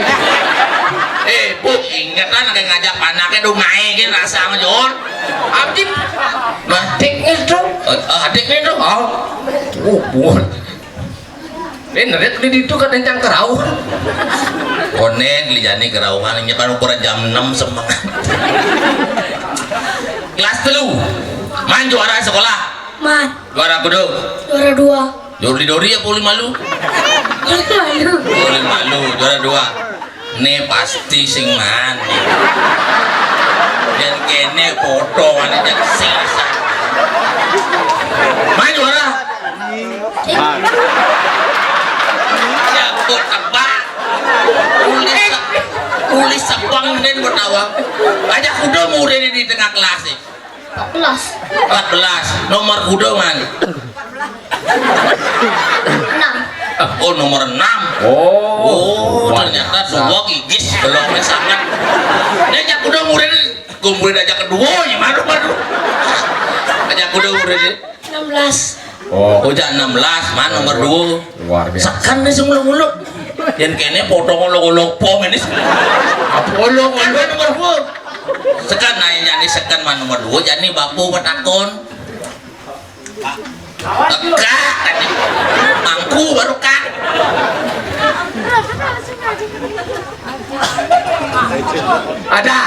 Eh, bu, ingetan kayak ngajak anaknya dong naik, rasa ngejol. Abdi. Nah, adiknya tuh. Eh, adiknya tuh. Oh. Oh, buat. Eh, nerit di itu kan yang kerauh. Konen, lijani kerauhan, nyepan ukuran jam enam semangat. Kelas telu. Man juara sekolah. Man. Juara kudu. Juara dua. Juara dori apa uli malu? Uli malu. Uli malu, juara dua. Nih pasti sing man. Dan kene foto mana jadi sing. Man juara. Siapa tebak? Tulis, tulis sepeng dan bertawang. Aja kuda murid di tengah kelas nih. Empat belas. Empat belas. Nomor kuda man. Enam. Oh, nomor enam. Oh, ternyata dua gigis belum sangat. Dia ajak kuda murid, kuda murid aja kedua, gimana baru? Ajak kuda murid. Enam belas. Oh, oh, enam belas, man nomor dua. Luar biasa. Sekan nih semula mulu. Yang kene potong olok-olok pom ini. Apa olok-olok nomor dua? Sekan nanya jadi sekan man nomor dua, jadi bapu betakon. Kak, mangku baru kak. Ada.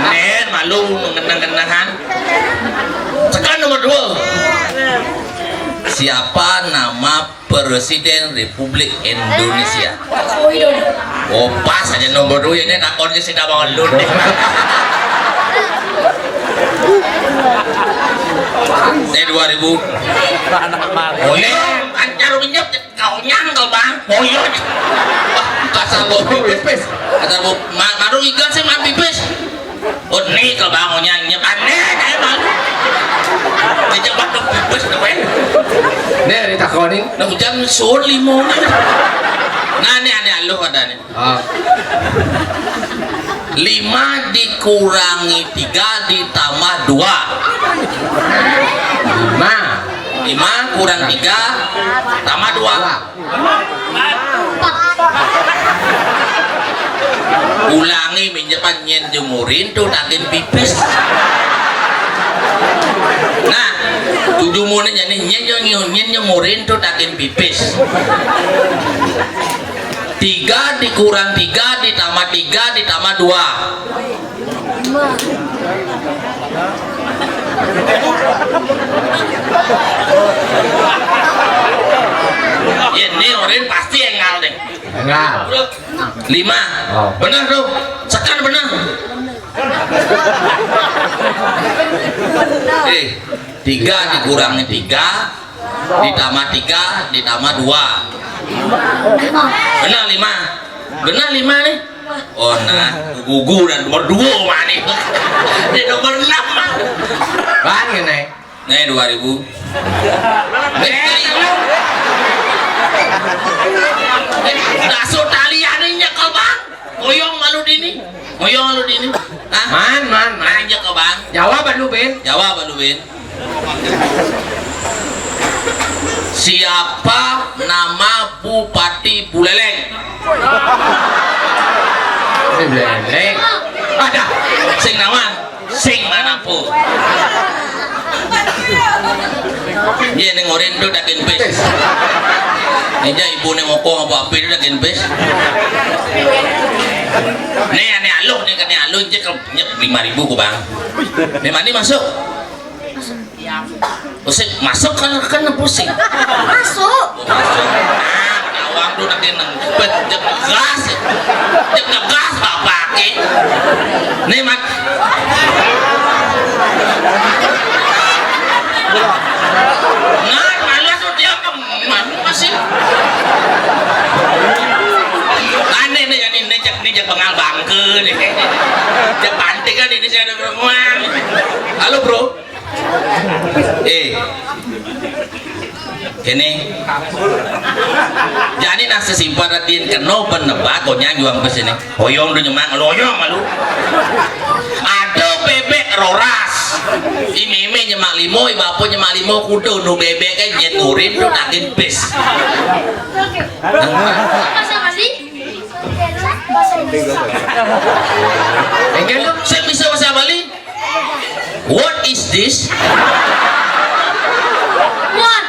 Nen malu ngenang-ngenangan. Tekan nomor dua. Siapa nama Presiden Republik Indonesia? Oh, pas aja nomor dua ini takonnya si Dawa Lun. Ini dua ribu. Oh iya, kan caru minyak kau nyangkel bang. Oh iya. Kasar lo pipis. Kasar lo ma- baru ikan sih mah pipis. Oh, nih kalau bangunnya nyep aneh kayak malu. Dia cepat tuh pipis tuh kan. Nih ditakonin. Nah, hujan sun limo. Nah, ini aneh aluh ada nih. Ah. Lima dikurangi tiga ditambah dua. Lima. Lima kurang tiga tambah dua. Ulangi minjepan nyen jemurin tuh takin pipis. Nah, tujuh mune nyen nyen nyen jemurin tuh takin pipis. Tiga dikurang tiga ditambah tiga ditambah dua. Ini orin pasti engal deh. Engal. Lima. Oh. Benar tuh. Sekan benar. Eh, tiga dikurangi tiga ditambah tiga ditambah dua. Benar lima. Benar lima nih. Oh nah, gugu dan nomor dua mana? Di nomor enam. Bang ini. Nih dua ribu. Nih, daso talian ini nyekel bang. Ngoyong malu dini. Ngoyong malu dini. Hah? Man, man, man. Nanya ke bang. Jawab lu Ben. Jawab lu Ben. Siapa nama Bupati Buleleng? Ini Buleleng. Ada. Sing nawan. Sing mana pun. Dia ning orin tuh dakin pis. Ini aja ibu nih ngokong apa apa itu dakin pis. Nih aneh aluh nih kene aluh aja kalau nyep lima ribu ku bang. Nih mandi masuk. Pusing, masuk kan kan pusing. Masuk. Masuk. Nah, awang tuh nanti nang pet jek gas. Jek gas bapak ke. Nih mat. Nah, malas tuh dia kemana masih. Aneh nih, ini nih cek nih cek bengal bangke nih. Cek pantik kan ini saya ada perempuan. Halo bro. Eh. Kene. Jadi nah sesimpan ratin keno penebak konyang juang ke sini. Hoyong udah nyemak lu hoyong malu. Ada bebek roras. I meme nyemak limo, i bapo nyemak limo, kuda nu bebek kan jet ngurin tu takin pis. Bahasa Bali. Bahasa Indonesia. Enggak lu, saya bisa bahasa Bali. What is this? One.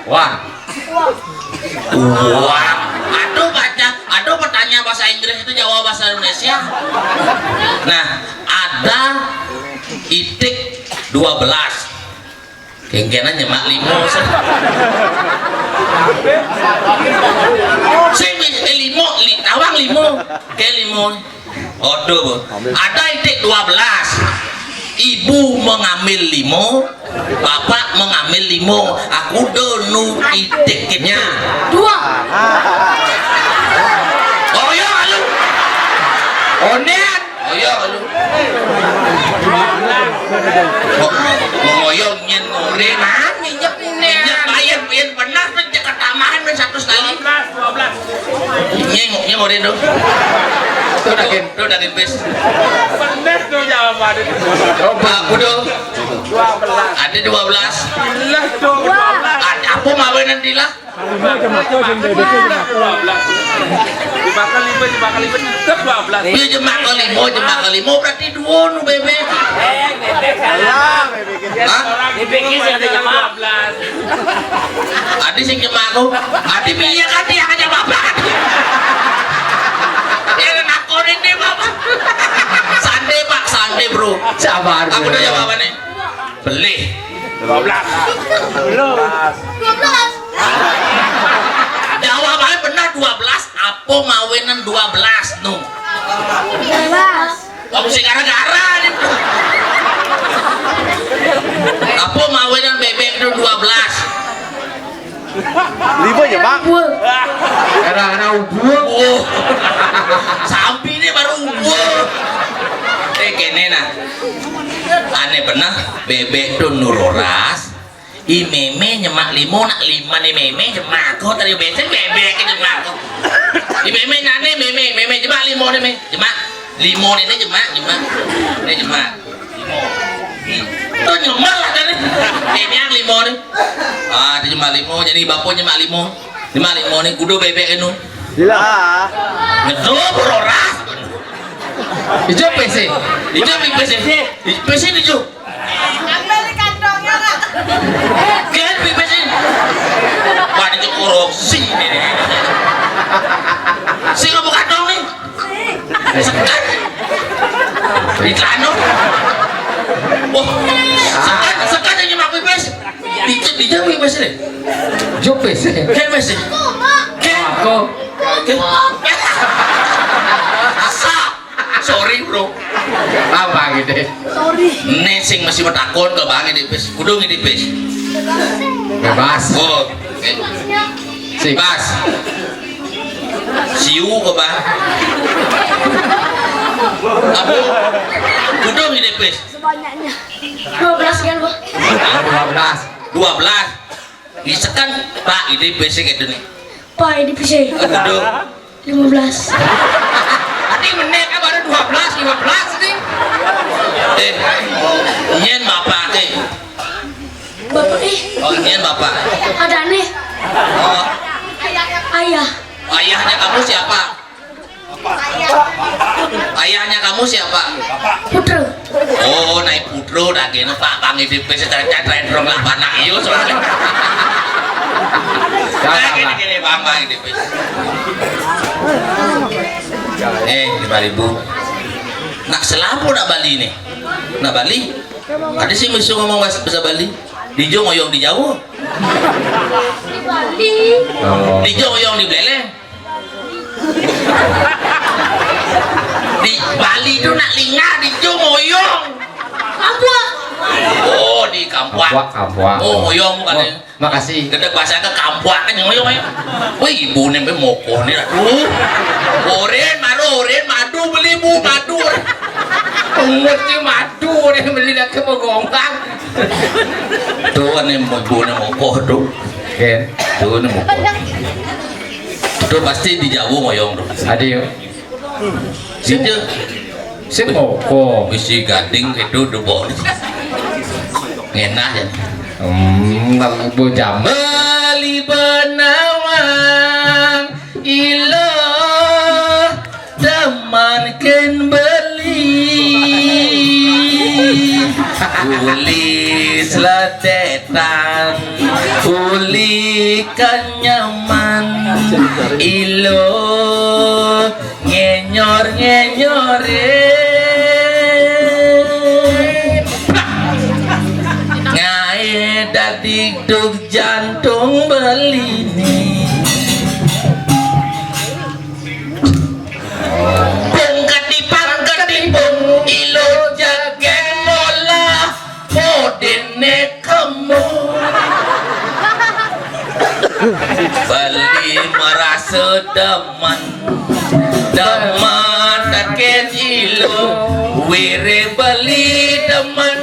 Wah. Wah. Aduh baca, aduh pertanyaan bahasa Inggris itu jawab bahasa Indonesia. Nah, ada itik dua belas. Kengkenan nyemak limo. Sing, eh, limo, li, tawang limo. Ke limo. Aduh, Bu. Ada itik dua belas. Ibu mengambil limo, bapak mengambil limo. Aku donu itik kitnya. Dua. Oh iya, lu. Onean. Oh iya, lu. Ngoyong nyen ngore. Minyak, minyak bayar, bayar pernah tuh cek ketamahan tuh satu sekali. Nyeng, nyeng ngore tuh. Tuh daging. Tuh daging pis. Pernah tuh jawaban itu. Coba. Aku tuh. Dua belas. Ada dua belas. Lah tuh dua belas. Ada apa mawe nanti lah? Lima aja mako sing bebek aja mako. Lima kali lima, lima kali lima, tetap dua belas. Iya, jemak kelima, jemak kelima berarti dua nu bebek. Hah? Dipikir sing ada jam empat belas. Adi sing jam aku. Adi piye kan dia aja bapak. Ya nakon ini bapak. Santai pak, santai bro. Sabar. Aku udah jawab apa nih? Beli. Dua belas. Belum. Dua belas. Jawabannya benar dua belas. Apa mawinan dua belas nu? Dua belas. Kamu sih gara-gara nih. Apa mawinan bebek itu dua belas? Lima ya, Pak? Era-era ubur. Oh. Sampai ini baru ubur. Eh, kene nah. Aneh benar, bebek itu nuroras. I meme nyemak limo, nak lima ni meme jemak ko tadi besen bebek jemak ko. I meme nane meme, meme jemak limo ni me, jemak limo ni, ni jemak, jemak, ni jemak limo. Hmm. Tu nyemak lah tadi. Ini yang limo ni. Ah, dia jemak limo, jadi bapak nyemak limo. Jemak limo ni kudu bebek anu. Gila. Ngedo berora. Ijo pese. Ijo pese. Pese ijo. Ambil di kantongnya, Kak. Kan pipis ini. Wah, ini korupsi ini. Sing apa kantong nih? Sekat. Di kantong. Wah, sekat, sekat ini mah pipis. Dikit, dikit pipis ini. Jupis. Kan pipis. Kan. Aku. Kan. Asa. Sorry, bro. Apa gitu? Sorry. Nih sing masih bertakon ke bang ini pis. Kudu ini pis. Bebas. Oh. Eh. Sing. Bebas. Siu ke bang. Apa? Kudu ini pis. Sebanyaknya. Dua belas kan, Pak? Dua belas. Dua belas. Isekan, Pak, ini pis gitu nih. Pak, ini pis. Kudu. Lima belas. Tadi menit kan baru dua belas, lima belas ini. Eh, nyen bapak ke. Bapak eh. Oh, nyen bapak. Ada nih. Oh. Ayah. Ayahnya kamu siapa? Ayahnya kamu siapa? Putra. Oh, naik putra dah kena Pak Bang ini pis secara catatan dong lah anak iyo soalnya. Nah, gini, gini, Bang, Bang, ini pis. Eh, lima ribu. Nak selapo nak Bali nih? Nak Bali? Ada sih musuh ngomong bahasa, bahasa Bali. Dijo ngoyong di Jawa. Bali. Oh. Dijo ngoyong di Beleleng. Di Bali tu nak lingah, dijo ngoyong. Kampuak. Oh, di Kampuak. Kampuak, Kampuak. Oh, ngoyong bukan. Makasih. Gede bahasa ke kampuak kan yang ngoyong ya. Wih, ibu ni be mokoh ni, aduh. Oren, maru, oren, madu beli bu, madu. Umur si madu ni beli dah ke begongkang. Tuh ni ibu ni mokoh tu. Kan? Tuh ni mokoh. Tuh pasti di Jawa ngoyong tu. Ada ya. Sing, sing apa? Bisi gading itu dubok. Ngenah ya. Hmm, bujang. Beli benawang ilo teman ken beli. Uli seletetan, uli kenyaman, ilo ngenyor ngenyore. Ngae dadi dug jantung belini. Pung ketipang ketipung ilo jagen mola podene kemo. Beli merasa demen, demen taken ilo. Wire beli demen